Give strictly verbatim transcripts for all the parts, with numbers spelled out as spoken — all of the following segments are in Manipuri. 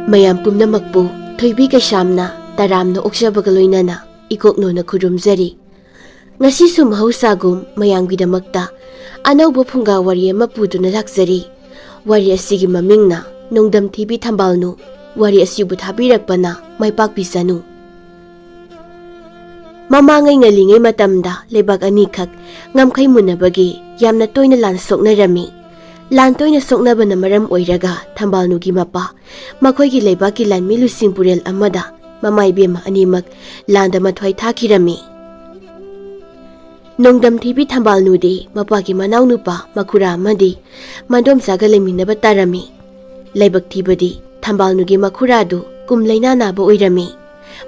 ꯃꯌꯥꯝ ꯄꯨꯝꯅꯃꯛꯄꯨ ꯊꯣꯏꯕꯤ ꯀꯩꯁꯥꯝꯅ ꯇꯔꯥꯝꯅ ꯑꯣꯛꯆꯕꯒ ꯂꯣꯏꯅꯅ ꯏꯀꯣꯛꯅꯣꯅ ꯈꯨꯔꯨꯝꯖꯔꯤ꯫ ꯉꯁꯤꯁꯨ ꯃꯍꯧꯁꯥꯒꯨꯝ ꯃꯌꯥꯝꯒꯤꯗꯃꯛꯇ ꯑꯅꯧꯕ ꯐꯨꯡꯒꯥ ꯋꯥꯔꯤ ꯑꯃ ꯄꯨꯗꯨꯅ ꯂꯥꯛꯆꯔꯤ꯫ ꯋꯥꯔꯤ ꯑꯁꯤꯒꯤ ꯃꯃꯤꯡꯅ ꯅꯣꯡꯗꯝ ꯊꯤꯕꯤ ꯊꯝꯕꯥꯜꯅꯨ꯫ ꯋꯥꯔꯤ ꯑꯁꯤꯕꯨ ꯊꯥꯕꯤꯔꯛꯄꯅ ꯃꯥꯏ ꯄꯥꯛꯄꯤꯁꯅꯨ꯫ ꯃꯃꯥꯡꯉꯩ ꯉꯜꯂꯤꯉꯩ ꯃꯇꯝꯗ ꯂꯩꯕꯥꯛ ꯑꯅꯤꯈꯛ ꯉꯝꯈꯩ ꯃꯨꯟꯅꯕꯒꯤ ꯌꯥꯝꯅ ꯇꯣꯏꯅ ꯂꯥꯟ ꯁꯣꯛꯅꯔꯝꯃꯤ꯫ ꯂꯥꯟ ꯇꯣꯏꯅ ꯁꯣꯛꯅꯕꯅ ꯃꯔꯝ ꯑꯣꯏꯔꯒ ꯊꯝꯕꯥꯜꯅꯨꯒꯤ ꯃꯄꯥ ꯃꯈꯣꯏꯒꯤ ꯂꯩꯕꯥꯛꯀꯤ ꯂꯥꯟꯃꯤ ꯂꯨꯆꯤꯡꯄꯨꯔꯦꯜ ꯑꯃꯗ ꯃꯃꯥ ꯏꯕꯦꯝꯃ ꯑꯅꯤꯃꯛ ꯂꯥꯟꯗ ꯃꯊ꯭ꯋꯥꯏ ꯊꯥꯈꯤꯔꯝꯃꯤ꯫ ꯅꯣꯡꯗꯝ ꯊꯤꯕꯤ ꯊꯝꯕꯥꯜꯅꯨꯗꯤ ꯃꯄꯥꯒꯤ ꯃꯅꯥꯎꯅꯨꯄꯥ ꯃꯈꯨꯔꯥ ꯑꯃꯗꯤ ꯃꯗꯣꯝꯆꯥꯒ ꯂꯩꯃꯤꯟꯅꯕ ꯇꯥꯔꯝꯃꯤ꯫ ꯂꯥꯏꯕꯛ ꯊꯤꯕꯗꯤ ꯊꯝꯕꯥꯜꯅꯨꯒꯤ ꯃꯈꯨꯔꯥꯗꯨ ꯀꯨꯝ ꯂꯩꯅꯥ ꯅꯥꯕ ꯑꯣꯏꯔꯝꯃꯤ꯫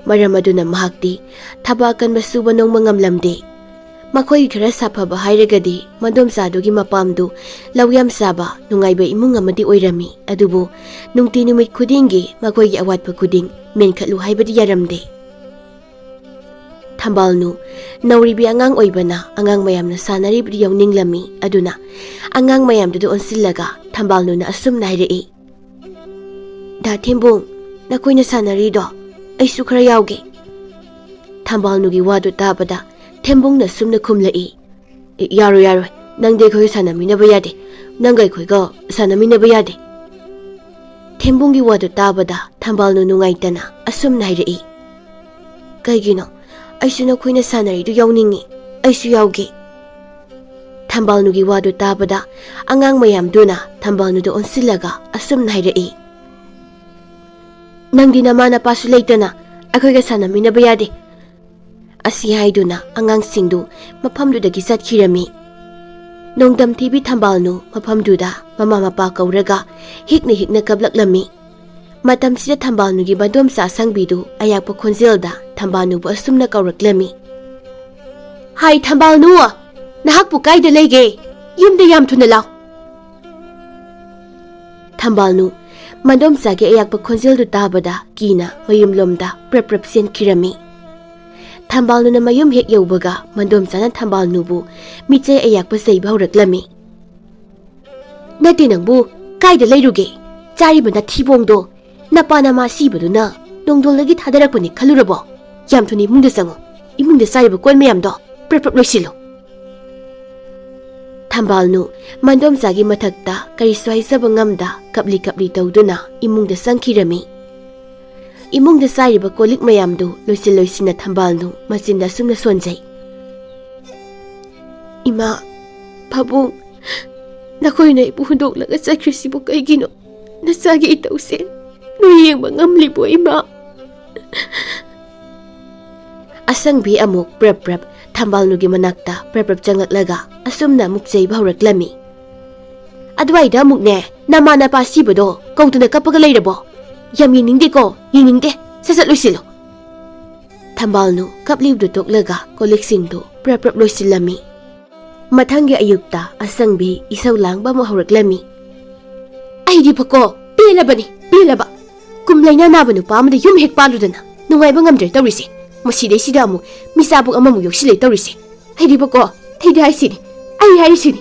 ꯃꯔꯝ ꯑꯗꯨꯅ ꯃꯍꯥꯛꯇꯤ ꯊꯕꯛ ꯑꯀꯟꯕ ꯁꯨꯕ ꯅꯣꯝꯕ ꯉꯝꯂꯝꯗꯦ꯫ ꯃꯈꯣꯏꯒꯤ ꯈꯔ ꯁꯥꯐꯕ ꯍꯥꯏꯔꯒꯗꯤ ꯃꯗꯣꯝꯆꯥꯗꯨꯒꯤ ꯃꯄꯥꯝꯗꯨ ꯂꯧ ꯌꯥꯝ ꯆꯥꯕ ꯅꯨꯡꯉꯥꯏꯕ ꯏꯃꯨꯡ ꯑꯃꯗꯤ ꯑꯣꯏꯔꯝꯃꯤ꯫ ꯑꯗꯨꯕꯨ ꯅꯨꯡꯇꯤ ꯅꯨꯃꯤꯠ ꯈꯨꯗꯤꯡꯒꯤ ꯃꯈꯣꯏꯒꯤ ꯑꯋꯥꯠꯄ ꯈꯨꯗꯤꯡ ꯃꯦꯟꯈꯠꯂꯨ ꯍꯥꯏꯕꯗꯤ ꯌꯥꯔꯝꯗꯦ꯫ ꯊꯝꯕꯥꯜꯅꯨ ꯅꯧꯔꯤꯕꯤ ꯑꯉꯥꯡ ꯑꯣꯏꯕꯅ ꯑꯉꯥꯡ ꯃꯌꯥꯝꯅ ꯁꯥꯟꯅꯔꯤꯕꯗꯨ ꯌꯥꯎꯅꯤꯡꯂꯝꯃꯤ꯫ ꯑꯗꯨꯅ ꯑꯉꯥꯡ ꯃꯌꯥꯝꯗꯨꯗ ꯑꯣꯟꯁꯤꯜꯂꯒ ꯊꯝꯕꯥꯜꯅꯨꯅ ꯑꯁꯨꯝꯅ ꯍꯥꯏꯔꯛꯏ, "ꯗꯥ ꯊꯦꯝꯕꯨꯡ, ꯅꯈꯣꯏꯅ ꯁꯥꯟꯅꯔꯤꯗꯣ ꯑꯩꯁꯨ ꯈꯔ ꯌꯥꯎꯒꯦ꯫" ꯊꯝꯕꯥꯜꯅꯨꯒꯤ ꯋꯥꯗꯨ ꯇꯥꯕꯗ ꯊꯦꯝꯕꯨꯡꯅ ꯑꯁꯨꯝꯅ ꯈꯨꯝꯂꯛꯏ, "ꯌꯥꯔꯣꯏ, ꯌꯥꯔꯣꯏ, ꯅꯪꯗꯤ ꯑꯩꯈꯣꯏꯒ ꯁꯥꯟꯅꯃꯤꯟꯅꯕ ꯌꯥꯗꯦ꯫ ꯅꯪꯒ ꯑꯩꯈꯣꯏꯒ ꯁꯥꯟꯅꯃꯤꯟꯅꯕ ꯌꯥꯗꯦ꯫" ꯊꯦꯝꯕꯨꯡꯒꯤ ꯋꯥꯗꯨ ꯇꯥꯕꯗ ꯊꯝꯕꯥꯜꯅꯨ ꯅꯨꯡꯉꯥꯏꯇꯅ ꯑꯁꯨꯝꯅ ꯍꯥꯏꯔꯛꯏ, "ꯀꯩꯒꯤꯅꯣ? ꯑꯩꯁꯨ ꯅꯈꯣꯏꯅ ꯁꯥꯟꯅꯔꯤꯗꯨ ꯌꯥꯎꯅꯤꯡꯉꯤ꯫ ꯑꯩꯁꯨ ꯌꯥꯎꯒꯦ꯫" ꯊꯝꯕꯥꯜꯅꯨꯒꯤ ꯋꯥꯗꯨ ꯇꯥꯕꯗ ꯑꯉꯥꯡ ꯃꯌꯥꯝꯗꯨꯅ ꯊꯝꯕꯥꯜꯅꯨꯗ ꯑꯣꯟꯁꯤꯜꯂꯒ ꯑꯁꯨꯝꯅ ꯍꯥꯏꯔꯛꯏ, "ꯅꯪꯗꯤ ꯅꯃꯥ ꯅꯄꯥꯁꯨ ꯂꯩꯇꯅ ꯑꯩꯈꯣꯏꯒ ꯁꯥꯟꯅꯃꯤꯟꯅꯕ ꯌꯥꯗꯦ꯫" ꯑꯁꯤ ꯍꯥꯏꯗꯨꯅ ꯑꯉꯥꯡꯁꯤꯡꯗꯨ ꯃꯐꯝꯗꯨꯗꯒꯤ ꯆꯠꯈꯤꯔꯝꯃꯤ꯫ ꯅꯣꯡꯗꯝ ꯊꯤꯕꯤ ꯊꯝꯕꯥꯜꯅꯨ ꯃꯐꯝꯗꯨꯗ ꯃꯃꯥ ꯃꯄꯥ ꯀꯧꯔꯒ ꯍꯤꯛꯅ ꯍꯤꯛꯅ ꯀꯞꯂꯛꯂꯝꯃꯤ꯫ ꯃꯇꯝꯁꯤꯗ ꯊꯝꯕꯥꯜꯅꯨꯒꯤ ꯃꯗꯣꯝꯆꯥ ꯑꯁꯪꯕꯤꯗꯨ ꯑꯌꯥꯛꯄ ꯈꯣꯟꯖꯦꯜꯗ ꯊꯝꯕꯥꯜꯅꯨꯕꯨ ꯑꯁꯨꯝꯅ ꯀꯧꯔꯛꯂꯝꯃꯤ, "ꯍꯥꯏ ꯊꯝꯕꯥꯜꯅꯨ, ꯅꯍꯥꯛꯄꯨ ꯀꯥꯏꯗ ꯂꯩꯒꯦ? ꯌꯨꯝꯗ ꯌꯥꯝ ꯊꯨꯅ ꯂꯥꯎ꯫" ꯊꯝꯕꯥꯜꯅꯨ ꯃꯗꯣꯝꯆꯥꯒꯤ ꯑꯌꯥꯛꯄ ꯈꯣꯟꯖꯦꯜꯗꯨ ꯇꯥꯕꯗ ꯀꯤꯅ ꯃꯌꯨꯝꯂꯣꯝꯗ ꯄ꯭ꯔꯞ ꯄ꯭ꯔꯞ ꯆꯦꯟꯈꯤꯔꯝꯃꯤ꯫ ꯊꯝꯕꯥꯜꯅꯨꯅ ꯃꯌꯨꯝ ꯍꯦꯛ ꯌꯧꯕꯒ ꯃꯗꯣꯝꯆꯥꯅ ꯊꯝꯕꯥꯜꯅꯨꯕꯨ ꯃꯤꯆꯩ ꯑꯌꯥꯛꯄ ꯆꯩꯕ ꯍꯧꯔꯛꯂꯝꯃꯤ꯫ "ꯅꯠꯇꯦ ꯅꯪꯕꯨ, ꯀꯥꯏꯗ ꯂꯩꯔꯨꯒꯦ? ꯆꯥꯔꯤꯕ ꯅꯊꯤꯕꯣꯡꯗꯣ! ꯅꯄꯥ ꯅꯃꯥ ꯁꯤꯕꯗꯨꯅ ꯅꯣꯡꯗꯣꯜꯗꯒꯤ ꯊꯥꯗꯔꯛꯄꯅꯤ ꯈꯜꯂꯨꯔꯕꯣ? ꯌꯥꯝ ꯊꯨꯅ ꯏꯃꯨꯡꯗ ꯆꯪꯉꯨ꯫ ꯏꯃꯨꯡꯗ ꯆꯥꯔꯤꯕ ꯀꯣꯟ ꯃꯌꯥꯝꯗꯣ ꯄ꯭ꯔꯞ ꯄ꯭ꯔꯞ ꯂꯣꯏꯁꯤꯜꯂꯨ꯫ ꯊꯝꯕꯥꯜꯅꯨ ꯃꯟꯗꯣꯝꯆꯥꯒꯤ ꯃꯊꯛꯇ ꯀꯔꯤꯁꯨ ꯍꯥꯏꯖꯕ ꯉꯝꯗ ꯀꯞꯂꯤ ꯀꯞꯂꯤ ꯇꯧꯗꯨꯅ ꯏꯃꯨꯡꯗ ꯆꯪꯈꯤꯔꯝꯃꯤ꯫ ꯏꯃꯨꯡꯗ ꯆꯥꯏꯔꯤꯕ ꯀꯣꯜꯂꯤꯛ ꯃꯌꯥꯝꯗꯨ ꯂꯣꯏꯁꯤꯟ ꯂꯣꯏꯁꯤꯟꯅ ꯊꯝꯕꯥꯜꯅꯨ ꯃꯆꯤꯟꯗ ꯑꯁꯨꯝꯅ ꯁꯣꯟꯖꯩ꯫ "ꯏꯃꯥ, ꯄꯥꯕꯨꯡ, ꯅꯈꯣꯏꯅ ꯑꯩꯕꯨ ꯍꯨꯟꯗꯣꯛꯂꯒ ꯆꯠꯈ꯭ꯔꯤꯁꯤꯕꯨ ꯀꯩꯒꯤꯅꯣ? ꯅꯆꯥꯒꯤ ꯏꯇꯧꯁꯦ ꯅꯣꯏ ꯌꯦꯡꯕ ꯉꯝꯂꯤꯕꯣ, ꯏꯃꯥ?" ꯑꯁꯪꯕꯤ ꯑꯃꯨꯛ ꯄ꯭ꯔꯞ ꯄ꯭ꯔꯞ ꯊꯝꯕꯥꯜꯅꯨꯒꯤ ꯃꯅꯥꯛꯇ ꯄ꯭ꯔꯞ ꯄ꯭ꯔꯞ ꯆꯪꯂꯛꯂꯒ ꯑꯁꯨꯝꯅ ꯑꯃꯨꯛ ꯆꯩꯕ ꯍꯧꯔꯛꯂꯝꯃꯤ꯫ "ꯑꯗꯨꯋꯥꯏꯗ ꯑꯃꯨꯛꯅꯦ, ꯅꯃꯥ ꯅꯄꯥ ꯁꯤꯕꯗꯣ ꯀꯧꯗꯅ ꯀꯞꯄꯒ ꯂꯩꯔꯕꯣ? ꯌꯥꯝ ꯌꯦꯡꯅꯤꯡꯗꯦꯀꯣ, ꯌꯦꯡꯅꯤꯡꯗꯦ꯫ ꯁꯠ ꯁꯠ ꯂꯣꯏꯁꯤꯜꯂꯨ꯫" ꯊꯝꯕꯥꯜꯅꯨ ꯀꯞꯂꯤꯕꯗꯨ ꯇꯣꯛꯂꯒ ꯀꯣꯜꯂꯤꯛꯁꯤꯡꯗꯨ ꯄ꯭ꯔꯞ ꯄ꯭ꯔꯞ ꯂꯣꯏꯁꯤꯜꯂꯝꯃꯤ꯫ ꯃꯊꯪꯒꯤ ꯑꯌꯨꯛꯇ ꯑꯁꯪꯕꯤ ꯏꯁꯧ ꯂꯥꯡꯕ ꯑꯃ ꯍꯧꯔꯛꯂꯝꯃꯤ꯫ "ꯑꯩꯗꯤꯕꯀꯣ ꯄꯦꯜꯂꯕꯅꯤ, ꯄꯦꯜꯂꯕ꯫ ꯀꯨꯝ ꯂꯩꯅꯥ ꯅꯥꯕ ꯅꯨꯄꯥ ꯑꯃꯗ ꯌꯨꯝ ꯍꯦꯛ ꯄꯥꯜꯂꯨꯗꯅ ꯅꯨꯡꯉꯥꯏꯕ ꯉꯝꯗ꯭ꯔꯦ ꯇꯧꯔꯤꯁꯦ꯫ ꯃꯁꯤꯗꯩꯁꯤꯗ ꯑꯃꯨꯛ ꯃꯤꯆꯥꯕꯣꯛ ꯑꯃꯃꯨꯛ ꯌꯣꯛꯁꯤꯜꯂꯦ ꯇꯧꯔꯤꯁꯦ꯫ ꯑꯩꯗꯤꯕꯀꯣ, ꯑꯩꯗꯤ ꯍꯥꯏꯔꯤꯁꯤꯅꯤ, ꯑꯩ ꯍꯥꯏꯔꯤꯁꯤꯅꯤ꯫"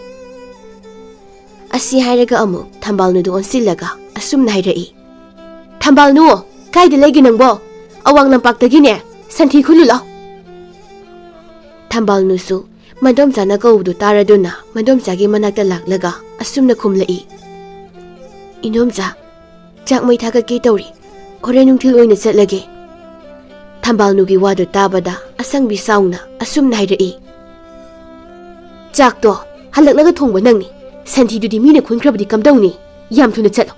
ꯑꯁꯤ ꯍꯥꯏꯔꯒ ꯑꯃꯨꯛ ꯊꯝꯕꯥꯜꯅꯨꯗ ꯑꯣꯟꯁꯤꯜꯂꯒ ꯑꯁꯨꯝꯅ ꯍꯥꯏꯔꯛꯏ꯫ "ꯊꯝꯕꯥꯜꯅꯨ, ꯀꯥꯏꯗ ꯂꯩꯒꯦ ꯅꯪꯕꯣ? ꯑꯋꯥꯡ ꯂꯝꯄꯥꯛꯇꯒꯤꯅꯦ ꯁꯟꯊꯤ ꯈꯨꯜꯂꯨ ꯂꯥꯎ꯫" ꯊꯝꯕꯥꯜꯅꯨꯁꯨ ꯃꯟꯗꯣꯝꯆꯥꯅ ꯀꯧꯕꯗꯨ ꯇꯥꯔꯗꯨꯅ ꯃꯟꯗꯣꯝꯆꯥꯒꯤ ꯃꯅꯥꯛꯇ ꯂꯥꯛꯂꯒ ꯑꯁꯨꯝꯅ ꯈꯨꯝꯂꯛꯏ꯫ "ꯏꯟꯗꯣꯝꯆꯥ, ꯆꯥꯛ ꯃꯩ ꯊꯥꯒꯠꯀꯦ ꯇꯧꯔꯤ꯫ ꯍꯣꯔꯦꯟ ꯅꯨꯡꯊꯤꯜ ꯑꯣꯏꯅ ꯆꯠꯂꯒꯦ꯫" ꯊꯝꯕꯥꯜꯅꯨꯒꯤ ꯋꯥꯗꯨ ꯇꯥꯕꯗ ꯑꯁꯪꯕꯤ ꯁꯥꯎꯅ ꯑꯁꯨꯝꯅ ꯍꯥꯏꯔꯛꯏ꯫ "ꯆꯥꯛꯇꯣ ꯍꯜꯂꯛꯂꯒ ꯊꯣꯡꯕ ꯅꯪꯅꯤ꯫ ꯁꯟꯊꯤꯗꯨꯗꯤ ꯃꯤꯅ ꯈꯨꯟꯈ꯭ꯔꯕꯗꯤ ꯀꯝꯗꯧꯅꯤ? ꯌꯥꯝ ꯊꯨꯅ ꯆꯠꯂꯣ꯫"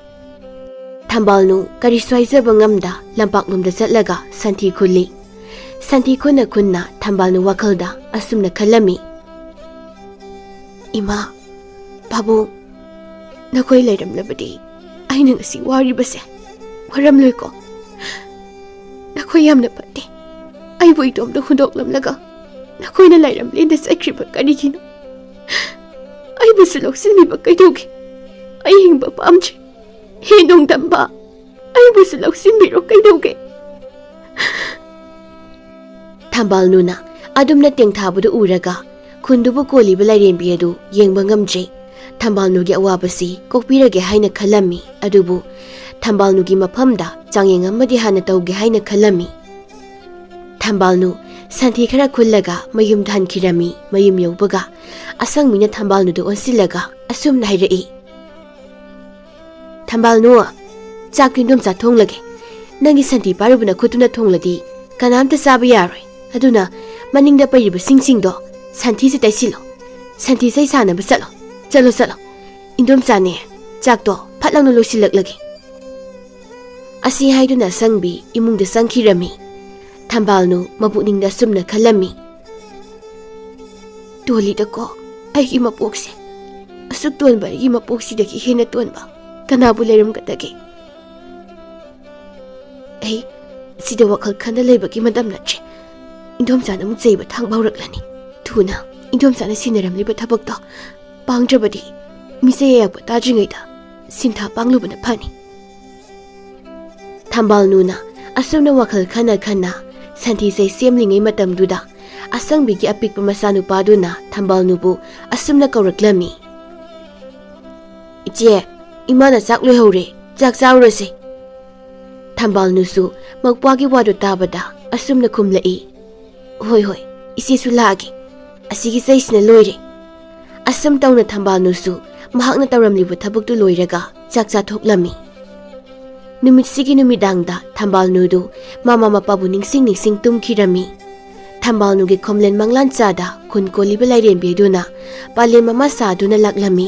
ꯊꯝꯕꯥꯜꯅꯨ ꯀꯔꯤꯁꯨ ꯍꯥꯏꯖꯕ ꯉꯝꯗ ꯂꯝꯄꯥꯛꯂꯣꯝꯗ ꯆꯠꯂꯒ ꯁꯟꯊꯤ ꯈꯨꯜꯂꯤ꯫ ꯁꯟꯊꯤ ꯈꯨꯟꯅ ꯈꯨꯟꯅ ꯊꯝꯕꯥꯜꯅꯨ ꯋꯥꯈꯜꯗ ꯑꯁꯨꯝꯅ ꯈꯜꯂꯝꯃꯤ꯫ "ꯏꯃꯥ, ꯄꯥꯕꯨꯡ, ꯅꯈꯣꯏ ꯂꯩꯔꯝꯂꯕꯗꯤ ꯑꯩꯅ ꯉꯁꯤ ꯋꯥꯔꯤꯕꯁꯦ ꯋꯥꯔꯝꯂꯣꯏꯀꯣ꯫ ꯅꯈꯣꯏ ꯌꯥꯝꯅ ꯐꯠꯇꯦ꯫ ꯑꯩꯕꯨ ꯏꯇꯣꯝꯇ ꯍꯨꯟꯗꯣꯛꯂꯝꯂꯒ ꯅꯈꯣꯏꯅ ꯂꯩꯔꯝꯂꯦꯅ ꯆꯠꯈ꯭ꯔꯤꯕ ꯀꯔꯤꯒꯤꯅꯣ? ꯑꯩꯕꯨꯁꯨ ꯂꯧꯁꯤꯟꯕꯤꯕ ꯀꯩꯗꯧꯒꯦ? ꯑꯩ ꯍꯤꯡꯕ ꯄꯥꯝꯗ꯭ꯔꯦ꯫ ꯍꯦ ꯅꯣꯡꯗꯝꯕ, ꯑꯩꯕꯨꯁꯨ ꯂꯧꯁꯤꯟꯕꯤꯔꯣ ꯀꯩꯗꯧꯒꯦ?" ꯊꯝꯕꯥꯜꯅꯨꯅ ꯑꯗꯨꯝꯅ ꯇꯦꯡꯊꯥꯕꯗꯨ ꯎꯔꯒ ꯈꯨꯟꯗꯨꯕꯨ ꯀꯣꯜꯂꯤꯕ ꯂꯥꯏꯔꯦꯝꯕꯤ ꯑꯗꯨ ꯌꯦꯡꯕ ꯉꯝꯗ꯭ꯔꯦ꯫ ꯊꯝꯕꯥꯜꯅꯨꯒꯤ ꯑꯋꯥꯕꯁꯤ ꯀꯣꯛꯄꯤꯔꯒꯦ ꯍꯥꯏꯅ ꯈꯜꯂꯝꯃꯤ꯫ ꯑꯗꯨꯕꯨ ꯊꯝꯕꯥꯜꯅꯨꯒꯤ ꯃꯐꯝꯗ ꯆꯥꯡꯌꯦꯡ ꯑꯃꯗꯤ ꯍꯥꯟꯅ ꯇꯧꯒꯦ ꯍꯥꯏꯅ ꯈꯜꯂꯝꯃꯤ꯫ ꯊꯝꯕꯥꯜꯅꯨ ꯁꯟꯊꯤ ꯈꯔ ꯈꯨꯜꯂꯒ ꯃꯌꯨꯝꯗ ꯍꯟꯈꯤꯔꯝꯃꯤ꯫ ꯃꯌꯨꯝ ꯌꯧꯕꯒ ꯑꯁꯪꯕꯤꯅ ꯊꯝꯕꯥꯜꯅꯨꯗ ꯑꯣꯟꯁꯤꯜꯂꯒ ꯑꯁꯨꯝꯅ ꯍꯥꯏꯔꯛꯏ, "ꯊꯝꯕꯥꯜꯅꯨ, ꯆꯥꯛꯇꯨ ꯏꯟꯗꯣꯝꯆꯥ ꯊꯣꯡꯂꯒꯦ꯫ ꯅꯪꯒꯤ ꯁꯟꯊꯤ ꯄꯥꯏꯔꯨꯕꯅ ꯈꯨꯠꯇꯨꯅ ꯊꯣꯡꯂꯗꯤ ꯀꯅꯥꯝꯇ ꯆꯥꯕ ꯌꯥꯔꯣꯏ꯫ ꯑꯗꯨꯅ ꯃꯅꯤꯡꯗ ꯄꯩꯔꯤꯕ ꯁꯤꯡꯁꯤꯡꯗꯣ ꯁꯟꯊꯤꯁꯦ ꯇꯩꯁꯤꯜꯂꯣ꯫ ꯁꯟꯊꯤ ꯆꯩ ꯁꯥꯅꯕ ꯆꯠꯂꯣ꯫ ꯆꯠꯂꯣ, ꯆꯠꯂꯣ꯫ ꯏꯟꯗꯣꯝꯆꯥꯅꯦ, ꯆꯥꯛꯇꯣ ꯐꯠ ꯂꯥꯎꯅ ꯂꯣꯏꯁꯤꯜꯂꯛꯂꯒꯦ"꯫ ꯑꯁꯤ ꯍꯥꯏꯗꯨꯅ ꯑꯁꯪꯕꯤ ꯏꯃꯨꯡꯗ ꯆꯪꯈꯤꯔꯝꯃꯤ꯫ ꯊꯝꯕꯥꯜꯅꯨ ꯃꯄꯨꯛꯅꯤꯡꯗ ꯑꯁꯨꯝꯅ ꯈꯜꯂꯝꯃꯤ, "ꯇꯣꯜꯂꯤꯗꯀꯣ ꯑꯩꯒꯤ ꯃꯄꯣꯛꯁꯦ꯫ ꯑꯁꯨꯛ ꯇꯣꯟꯕ ꯑꯩꯒꯤ ꯃꯄꯣꯛꯁꯤꯗꯒꯤ ꯍꯦꯟꯅ ꯇꯣꯟꯕ ꯀꯅꯥꯕꯨ ꯂꯩꯔꯝꯒꯗꯒꯦ? ꯑꯩ ꯁꯤꯗ ꯋꯥꯈꯜ ꯈꯟꯅ ꯂꯩꯕꯒꯤ ꯃꯇꯝ ꯅꯠꯇ꯭ꯔꯦ꯫ ꯏꯟꯗꯣꯝꯆꯥꯅ ꯑꯃꯨꯛ ꯆꯩꯕ ꯊꯥꯡꯕ ꯍꯧꯔꯛꯂꯅꯤ꯫ ꯊꯨꯅ ꯏꯟꯗꯣꯝꯆꯥꯅ ꯁꯤꯟꯅꯔꯝꯂꯤꯕ ꯊꯕꯛꯇꯣ ꯄꯥꯡꯗ꯭ꯔꯕꯗꯤ ꯃꯤꯆꯩ ꯑꯌꯥꯛꯄ ꯇꯥꯗ꯭ꯔꯤꯉꯩꯗ ꯁꯤꯟꯊꯥ ꯄꯥꯡꯂꯨꯕꯅ ꯐꯅꯤ"꯫ ꯊꯝꯕꯥꯜꯅꯨꯅ ꯑꯁꯨꯝꯅ ꯋꯥꯈꯜ ꯈꯟꯅ ꯈꯟꯅ ꯁꯟꯊꯤ ꯆꯩ ꯁꯦꯝꯂꯤꯉꯩ ꯃꯇꯝꯗꯨꯗ ꯑꯁꯪꯕꯤꯒꯤ ꯑꯄꯤꯛꯄ ꯃꯆꯥꯅꯨꯄꯥꯗꯨꯅ ꯊꯝꯕꯥꯜꯅꯨꯕꯨ ꯑꯁꯨꯝꯅ ꯀꯧꯔꯛꯂꯝꯃꯤ, "ꯏꯆꯦ, ꯏꯃꯥꯅ ꯆꯥꯛ ꯂꯣꯏꯍꯧꯔꯦ, ꯆꯥꯛ ꯆꯥꯔꯨꯔꯁꯦ"꯫ ꯊꯝꯕꯥꯜꯅꯨꯁꯨ ꯃꯧꯄ꯭ꯋꯥꯒꯤ ꯋꯥꯗꯨ ꯇꯥꯕꯗ ꯑꯁꯨꯝꯅ ꯈꯨꯝꯂꯛꯏ, "ꯍꯣꯏ, ꯍꯣꯏ, ꯏꯆꯦꯁꯨ ꯂꯥꯛꯑꯒꯦ꯫ ꯑꯁꯤꯒꯤ ꯆꯩꯁꯤꯅ ꯂꯣꯏꯔꯦ"꯫ ꯑꯁꯨꯝ ꯇꯧꯅ ꯊꯝꯕꯥꯜꯅꯨꯁꯨ ꯃꯍꯥꯛꯅ ꯇꯧꯔꯝꯂꯤꯕ ꯊꯕꯛꯇꯨ ꯂꯣꯏꯔꯒ ꯆꯥꯛ ꯆꯥꯊꯣꯛꯂꯝꯃꯤ꯫ ꯅꯨꯃꯤꯠꯁꯤꯒꯤ ꯅꯨꯃꯤꯗꯥꯡꯗ ꯊꯝꯕꯥꯜꯅꯨꯗꯨ ꯃꯃꯥ ꯃꯄꯥꯕꯨ ꯅꯤꯡꯁꯤꯡ ꯅꯤꯡꯁꯤꯡ ꯇꯨꯝꯈꯤꯔꯝꯃꯤ꯫ ꯊꯝꯕꯥꯜꯅꯨꯒꯤ ꯈꯣꯝꯂꯦꯟ ꯃꯪꯂꯥꯟ ꯆꯥꯗ ꯈꯨꯟ ꯀꯣꯜꯂꯤꯕ ꯂꯥꯏꯔꯦꯝꯕꯤꯗꯨꯅ ꯄꯥꯂꯦꯝ ꯑꯃ ꯁꯥꯗꯨꯅ ꯂꯥꯛꯂꯝꯃꯤ꯫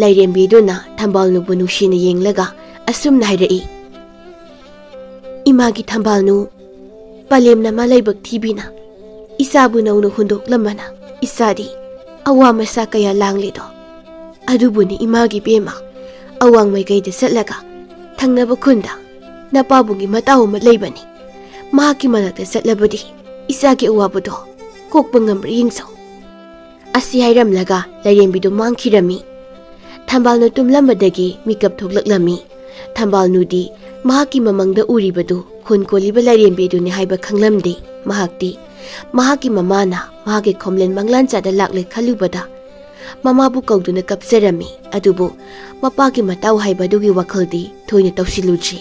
ꯂꯥꯏꯔꯦꯝꯕꯤꯗꯨꯅ ꯊꯝꯕꯥꯜꯅꯨꯕꯨ ꯅꯨꯡꯁꯤꯅ ꯌꯦꯡꯂꯒ ꯑꯁꯨꯝꯅ ꯍꯥꯏꯔꯛꯏ, "ꯏꯃꯥꯒꯤ ꯊꯝꯕꯥꯜꯅꯨ, ꯄꯥꯂꯦꯝꯅ ꯃꯥ ꯂꯥꯏꯕꯛ ꯊꯤꯕꯤꯅ ꯏꯆꯥꯕꯨ ꯅꯧꯅ ꯍꯨꯟꯗꯣꯛꯂꯝꯕꯅ ꯏꯆꯥꯗꯤ ꯑꯋꯥ ꯃꯁꯥ ꯀꯌꯥ ꯂꯥꯡꯂꯦꯗꯣ꯫ ꯑꯗꯨꯕꯨꯅꯤ ꯏꯃꯥꯒꯤ ꯕꯦꯝꯃ, ꯑꯋꯥꯡ ꯃꯥꯏꯀꯩꯗ ꯆꯠꯂꯒ ꯊꯪꯅꯕ ꯈꯨꯟꯗ ꯅꯄꯥꯕꯨꯡꯒꯤ ꯃꯇꯥꯎ ꯑꯃ ꯂꯩꯕꯅꯤ꯫ ꯃꯍꯥꯛꯀꯤ ꯃꯅꯥꯛꯇ ꯆꯠꯂꯕꯗꯤ ꯏꯆꯥꯒꯤ ꯑꯋꯥꯕꯗꯣ ꯀꯣꯛꯄ ꯉꯝꯕ꯭ꯔꯥ ꯌꯦꯡꯁꯧ"꯫ ꯑꯁꯤ ꯍꯥꯏꯔꯝꯂꯒ ꯂꯥꯏꯔꯦꯝꯕꯤꯗꯨ ꯃꯥꯡꯈꯤꯔꯝꯃꯤ꯫ ꯊꯝꯕꯥꯜꯅꯨ ꯇꯨꯝꯂꯝꯕꯗꯒꯤ ꯃꯤꯀꯞ ꯊꯣꯛꯂꯛꯂꯝꯃꯤ꯫ ꯊꯝꯕꯥꯜꯅꯨꯗꯤ ꯃꯍꯥꯛꯀꯤ ꯃꯃꯪꯗ ꯎꯔꯤꯕꯗꯨ ꯈꯨꯟ ꯀꯣꯜꯂꯤꯕ ꯂꯥꯏꯔꯦꯝꯕꯤꯗꯨꯅꯤ ꯍꯥꯏꯕ ꯈꯪꯂꯝꯗꯦ꯫ ꯃꯍꯥꯛꯇꯤ ꯃꯍꯥꯛꯀꯤ ꯃꯃꯥꯅ ꯃꯍꯥꯛꯀꯤ ꯈꯣꯝꯂꯦꯟ ꯃꯪꯂꯥꯟ ꯆꯥꯗ ꯂꯥꯛꯂꯦ ꯈꯜꯂꯨꯕꯗ ꯃꯃꯥꯕꯨ ꯀꯧꯗꯨꯅ ꯀꯞꯆꯔꯝꯃꯤ꯫ ꯑꯗꯨꯕꯨ ꯃꯄꯥꯒꯤ ꯃꯇꯥꯎ ꯍꯥꯏꯕ ꯑꯗꯨꯒꯤ ꯋꯥꯈꯜꯗꯤ ꯊꯣꯏꯅ ꯇꯧꯁꯤꯜꯂꯨꯗ꯭ꯔꯤ꯫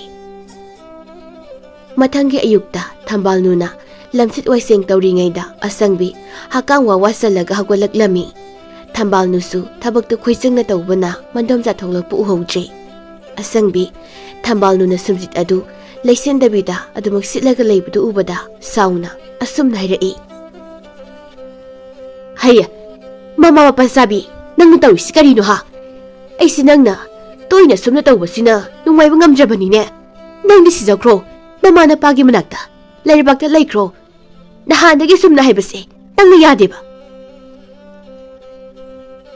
ꯃꯊꯪꯒꯤ ꯑꯌꯨꯛꯇ ꯊꯝꯕꯥꯜꯅꯨꯅ ꯂꯝꯆꯠ ꯋꯥꯏꯁꯦꯡ ꯇꯧꯔꯤꯉꯩꯗ ꯑꯁꯪꯕꯤ ꯍꯛꯀꯥꯝ ꯋꯥ ꯋꯥ ꯆꯜꯂꯒ ꯍꯧꯒꯠꯂꯛꯂꯝꯃꯤ꯫ ꯊꯝꯕꯥꯜꯅꯨꯁꯨ ꯊꯕꯛꯇꯨ ꯈꯣꯏꯆꯪꯅ ꯇꯧꯕꯅ ꯃꯟꯗꯣꯝꯆꯥ ꯊꯣꯛꯂꯛꯄ ꯎꯍꯧꯗ꯭ꯔꯦ꯫ ꯑꯁꯪꯕꯤ ꯊꯝꯕꯥꯜꯅꯨꯅ ꯁꯨꯝꯖꯤꯠ ꯑꯗꯨ ꯂꯩꯁꯦꯟꯗꯕꯤꯗ ꯑꯗꯨꯃꯛ ꯁꯤꯠꯂꯒ ꯂꯩꯕꯗꯨ ꯎꯕꯗ ꯁꯥꯎꯅ ꯑꯁꯨꯝꯅ ꯍꯥꯏꯔꯛꯏ, "ꯍꯩꯌꯦ, ꯃꯃꯥ ꯃꯄꯥ ꯆꯥꯕꯤ, ꯅꯪꯅ ꯇꯧꯔꯤꯁꯤ ꯀꯔꯤꯅꯣ ꯍꯥ? ꯑꯩꯁꯤ ꯅꯪꯅ ꯇꯣꯏꯅ ꯁꯨꯝꯅ ꯇꯧꯕꯁꯤꯅ ꯅꯨꯡꯉꯥꯏꯕ ꯉꯝꯗ꯭ꯔꯕꯅꯤꯅꯦ꯫ ꯅꯪꯗꯤ ꯁꯤꯖꯈ꯭ꯔꯣ, ꯅꯃꯥ ꯅꯄꯥꯒꯤ ꯃꯅꯥꯛꯇ, ꯂꯩꯔꯕꯥꯛꯇ ꯂꯩꯈ꯭ꯔꯣ꯫ ꯅꯍꯥꯟꯗꯒꯤ ꯁꯨꯝꯅ ꯍꯥꯏꯕꯁꯦ ꯅꯪꯅ ꯌꯥꯗꯦꯕ꯫"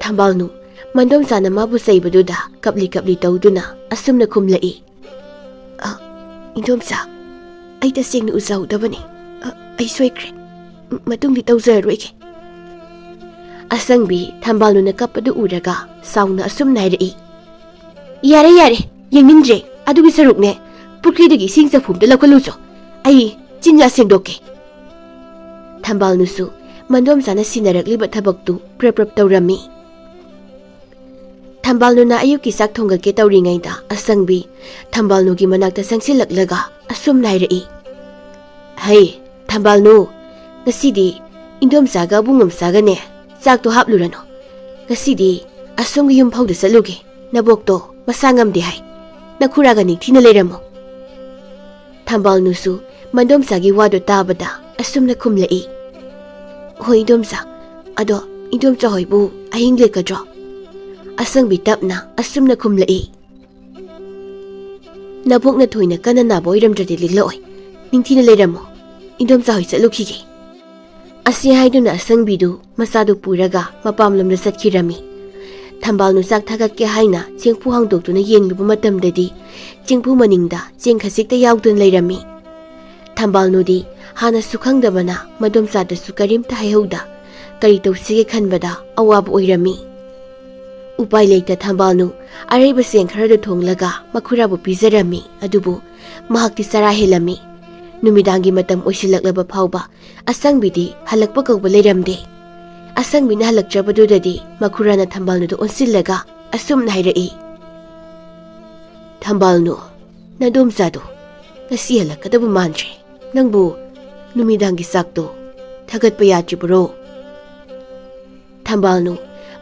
ꯊꯝꯕꯥꯜꯅꯨ ꯃꯟꯗꯣꯝꯆꯥꯅ ꯃꯥꯕꯨ ꯆꯩꯕꯗꯨꯗ ꯀꯞꯂꯤ ꯀꯞꯂꯤ ꯇꯧꯗꯨꯅ ꯑꯁꯨꯝꯅ ꯈꯨꯝꯂꯛꯏ, "ꯑ, ꯏꯟꯗꯣꯝꯆꯥ, ꯑꯩ ꯇꯁꯦꯡꯅ ꯎꯖꯍꯧꯗꯕꯅꯤ꯫ ꯑ, ꯑꯩ ꯁꯣꯏꯈ꯭ꯔꯦ꯫ ꯃꯇꯨꯡꯗꯤ ꯇꯧꯖꯔꯔꯣꯏꯒꯦ꯫" ꯑꯁꯪꯕꯤ ꯊꯝꯕꯥꯜꯅꯨꯅ ꯀꯞꯄꯗꯨ ꯎꯔꯒ ꯁꯥꯎꯅ ꯑꯁꯨꯝꯅ ꯍꯥꯏꯔꯛꯏ, "ꯌꯥꯔꯦ, ꯌꯥꯔꯦ, ꯌꯦꯡꯅꯤꯡꯗ꯭ꯔꯦ꯫ ꯑꯗꯨꯒꯤ ꯁꯔꯨꯛꯅꯦ, ꯄꯨꯈ꯭ꯔꯤꯗꯒꯤ ꯏꯁꯤꯡ ꯆꯐꯨ ꯑꯝꯇ ꯂꯧꯈꯠꯂꯨꯆꯣ꯫ ꯑꯩ ꯆꯤꯟꯌꯥ ꯁꯦꯡꯗꯣꯛꯀꯦ꯫" ꯊꯝꯕꯥꯜꯅꯨꯁꯨ ꯃꯟꯗꯣꯝꯆꯥꯅ ꯁꯤꯟꯅꯔꯛꯂꯤꯕ ꯊꯕꯛꯇꯨ ꯄ꯭ꯔꯞ ꯄ꯭ꯔꯞ ꯇꯧꯔꯝꯃꯤ꯫ ꯊꯝꯕꯥꯜꯅꯨꯅ ꯑꯌꯨꯛꯀꯤ ꯆꯥꯛ ꯊꯣꯡꯒꯠꯀꯦ ꯇꯧꯔꯤꯉꯩꯗ ꯑꯁꯪꯕꯤ ꯊꯝꯕꯥꯜꯅꯨꯒꯤ ꯃꯅꯥꯛꯇ ꯆꯪꯁꯤꯜꯂꯛꯂꯒ ꯑꯁꯨꯝꯅ ꯍꯥꯏꯔꯛꯏ, "ꯍꯩ, ꯊꯝꯕꯥꯜꯅꯨ, ꯉꯁꯤꯗꯤ ꯏꯟꯗꯣꯝꯆꯥꯒ ꯑꯕꯨꯡꯉꯣꯝꯆꯥꯒꯅꯦ ꯆꯥꯛꯇꯣ ꯍꯥꯞꯂꯨꯔꯅꯨ꯫ ꯉꯁꯤꯗꯤ ꯑꯁꯣꯝꯒꯤ ꯌꯨꯝ ꯐꯥꯎꯗ ꯆꯠꯂꯨꯒꯦ꯫ ꯅꯕꯣꯛꯇꯣ ꯃꯁꯥ ꯉꯝꯗꯦ ꯍꯥꯏ꯫ ꯅꯈꯨꯔꯥꯒ ꯅꯤꯡꯊꯤꯅ ꯂꯩꯔꯝꯃꯣ꯫" ꯊꯝꯕꯥꯜꯅꯨꯁꯨ ꯃꯟꯗꯣꯝꯆꯥꯒꯤ ꯋꯥꯗꯨ ꯇꯥꯕꯗ ꯑꯁꯨꯝꯅ ꯈꯨꯝꯂꯛꯏ, "ꯍꯣꯏ ꯏꯟꯗꯣꯝꯆꯥ, ꯑꯗꯣ ꯏꯟꯗꯣꯝꯆꯥ ꯍꯣꯏꯕꯨ ꯑꯍꯤꯡ ꯂꯦꯛꯀꯗ꯭ꯔꯣ?" ꯑꯁꯪꯕꯤ ꯇꯞꯅ ꯑꯁꯨꯝꯅ ꯈꯨꯝꯂꯛꯏ, "ꯅꯕꯣꯛꯅ ꯊꯣꯏꯅ ꯀꯟꯅ ꯅꯥꯕ ꯑꯣꯏꯔꯝꯗ꯭ꯔꯗꯤ ꯂꯦꯛꯂꯛꯑꯣꯏ꯫ ꯅꯤꯡꯊꯤꯅ ꯂꯩꯔꯝꯃꯣ꯫ ꯏꯟꯗꯣꯝꯆꯥ ꯍꯣꯏ ꯆꯠꯂꯨꯈꯤꯒꯦ꯫" ꯑꯁꯤ ꯍꯥꯏꯗꯨꯅ ꯑꯁꯪꯕꯤꯗꯨ ꯃꯆꯥꯗꯨ ꯄꯨꯔꯒ ꯃꯄꯥꯝꯂꯣꯝꯗ ꯆꯠꯈꯤꯔꯝꯃꯤ꯫ ꯊꯝꯕꯥꯜꯅꯨ ꯆꯥꯛ ꯊꯥꯒꯠꯀꯦ ꯍꯥꯏꯅ ꯆꯦꯡꯐꯨ ꯍꯥꯡꯗꯣꯛꯇꯨꯅ ꯌꯦꯡꯂꯨꯕ ꯃꯇꯝꯗꯗꯤ ꯆꯦꯡꯐꯨ ꯃꯅꯤꯡꯗ ꯆꯦꯡ ꯈꯖꯤꯛꯇ ꯌꯥꯎꯗꯨꯅ ꯂꯩꯔꯝꯃꯤ꯫ ꯊꯝꯕꯥꯜꯅꯨꯗꯤ ꯍꯥꯟꯅꯁꯨ ꯈꯪꯗꯕꯅ ꯃꯗꯣꯝꯆꯥꯗꯁꯨ ꯀꯔꯤꯝꯇ ꯍꯥꯏꯍꯧꯗ ꯀꯔꯤ ꯇꯧꯁꯤꯒꯦ ꯈꯟꯕꯗ ꯑꯋꯥꯕ ꯑꯣꯏꯔꯝꯃꯤ꯫ ꯎꯄꯥꯏ ꯂꯩꯇ ꯊꯝꯕꯥꯜꯅꯨ ꯑꯔꯩꯕ ꯆꯦꯡ ꯈꯔꯗꯨ ꯊꯣꯡꯂꯒ ꯃꯈꯨꯔꯥꯕꯨ ꯄꯤꯖꯔꯝꯃꯤ꯫ ꯑꯗꯨꯕꯨ ꯃꯍꯥꯛꯇꯤ ꯆꯔꯥ ꯍꯦꯜꯂꯝꯃꯤ꯫ ꯅꯨꯃꯤꯗꯥꯡꯒꯤ ꯃꯇꯝ ꯑꯣꯏꯁꯤꯜꯂꯛꯂꯕ ꯐꯥꯎꯕ ꯑꯁꯪꯕꯤꯗꯤ ꯍꯜꯂꯛꯄ ꯀꯧꯕ ꯂꯩꯔꯝꯗꯦ꯫ ꯑꯁꯪꯕꯤꯅ ꯍꯜꯂꯛꯇ꯭ꯔꯕꯗꯨꯗꯗꯤ ꯃꯈꯨꯔꯥꯅ ꯊꯝꯕꯥꯜꯅꯨꯗ ꯑꯣꯟꯁꯤꯜꯂꯒ ꯑꯁꯨꯝꯅ ꯍꯥꯏꯔꯛꯏ, "ꯊꯝꯕꯥꯜꯅꯨ, ꯅꯗꯣꯝꯆꯥꯗꯣ ꯉꯁꯤ ꯍꯜꯂꯛꯀꯗꯕ ꯃꯥꯟꯗ꯭ꯔꯦ꯫ ꯅꯪꯕꯨ ꯅꯨꯃꯤꯗꯥꯡꯒꯤ ꯆꯥꯛꯇꯣ ꯊꯥꯒꯠꯄ ꯌꯥꯗ꯭ꯔꯤꯕꯔꯣ?" ꯊꯝꯕꯥꯜꯅꯨ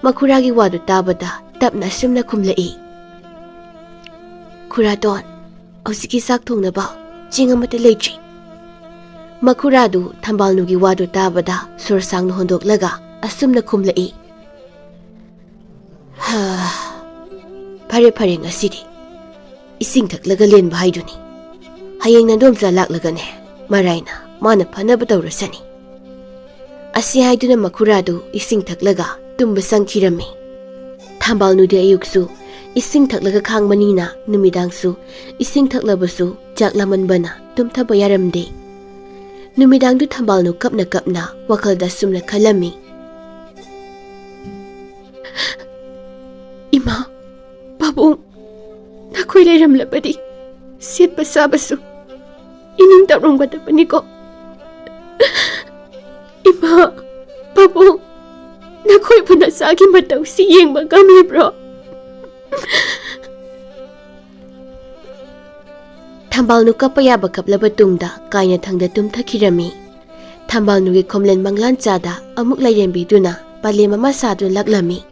ꯃꯈꯨꯔꯥꯒꯤ ꯋꯥꯗꯨ ꯇꯥꯕꯗ ꯇꯞꯅ ꯑꯁꯨꯝꯅ ꯈꯨꯝꯂꯛꯏ, "ꯈꯨꯔꯥꯇꯣꯟ, ꯍꯧꯖꯤꯛꯀꯤ ꯆꯥꯛ ꯊꯣꯡꯅꯕ ꯆꯦꯡ ꯑꯃꯠꯇ ꯂꯩꯇ꯭ꯔꯤ꯫" ꯃꯈꯨꯔꯥꯗꯨ ꯊꯝꯕꯥꯜꯅꯨꯒꯤ ꯋꯥꯗꯨ ꯇꯥꯕꯗ ꯁꯣꯔ ꯁꯥꯡꯅ ꯍꯣꯟꯗꯣꯛꯂꯒ ꯑꯁꯨꯝꯅ ꯈꯨꯝꯂꯛꯏ, "ꯍꯥ, ꯐꯔꯦ ꯐꯔꯦ, ꯉꯁꯤꯗꯤ ꯏꯁꯤꯡ ꯊꯛꯂꯒ ꯂꯦꯟꯕ ꯍꯥꯏꯗꯨꯅꯤ꯫ ꯍꯌꯦꯡ ꯅꯗꯣꯝꯆꯥ ꯂꯥꯛꯂꯒꯅꯦ, ꯃꯔꯥꯏꯅ ꯃꯥꯅ ꯐꯅꯕ ꯇꯧꯔꯁꯅꯤ꯫" ꯑꯁꯤ ꯍꯥꯏꯗꯨꯅ ꯃꯈꯨꯔꯥꯗꯨ ꯏꯁꯤꯡ ꯊꯛꯂꯒ ꯇꯨꯝꯕ ꯆꯪꯈꯤꯔꯝꯃꯤ꯫ ꯊꯝꯕꯥꯜꯅꯨꯗꯤ ꯑꯌꯨꯛꯁꯨ ꯏꯁꯤꯡ ꯊꯛꯂꯒ ꯈꯥꯡꯕꯅꯤꯅ ꯅꯨꯃꯤꯗꯥꯡꯁꯨ ꯏꯁꯤꯡ ꯊꯛꯂꯕꯁꯨ ꯆꯥꯛ ꯂꯥꯝꯃꯟꯕꯅ ꯇꯨꯝꯊꯕ ꯌꯥꯔꯝꯗꯦ꯫ ꯅꯨꯃꯤꯗꯥꯡꯗꯨ ꯊꯝꯕꯥꯜꯅꯨ ꯀꯞꯅ ꯀꯞꯅ ꯋꯥꯈꯜꯗ ꯑꯁꯨꯝꯅ ꯈꯜꯂꯝꯃꯤ, "ꯏꯃꯥ, ꯄꯥꯕꯨꯡ, ꯅꯈꯣꯏ ꯂꯩꯔꯝꯂꯕꯗꯤ ꯁꯦꯠꯄ ꯆꯥꯕꯁꯨ ꯏꯅꯤꯡ ꯇꯧꯔꯝꯒꯗꯕꯅꯤꯀꯣ꯫ ꯏꯃꯥ, ꯄꯥꯕꯨꯡ, ꯅꯈꯣꯏꯕꯨ ꯅꯆꯥꯒꯤ ꯃꯇꯧꯁꯤ ꯌꯦꯡꯕ ꯉꯝꯂꯤꯕ꯭ꯔꯣ?" ꯊꯝꯕꯥꯜꯅꯨ ꯀꯞꯄ ꯌꯥꯕ ꯀꯞꯂꯕ ꯇꯨꯡꯗ ꯀꯥꯏꯅꯊꯪꯗ ꯇꯨꯝꯊꯈꯤꯔꯝꯃꯤ꯫ ꯊꯝꯕꯥꯜꯅꯨꯒꯤ ꯈꯣꯝꯂꯦꯟ ꯃꯪꯂꯥꯟ ꯆꯥꯗ ꯑꯃꯨꯛ ꯂꯥꯏꯔꯦꯝꯕꯤꯗꯨꯅ ꯄꯂꯦꯝ ꯑꯃ ꯁꯥꯗꯨꯅ ꯂꯥꯛꯂꯝꯃꯤ꯫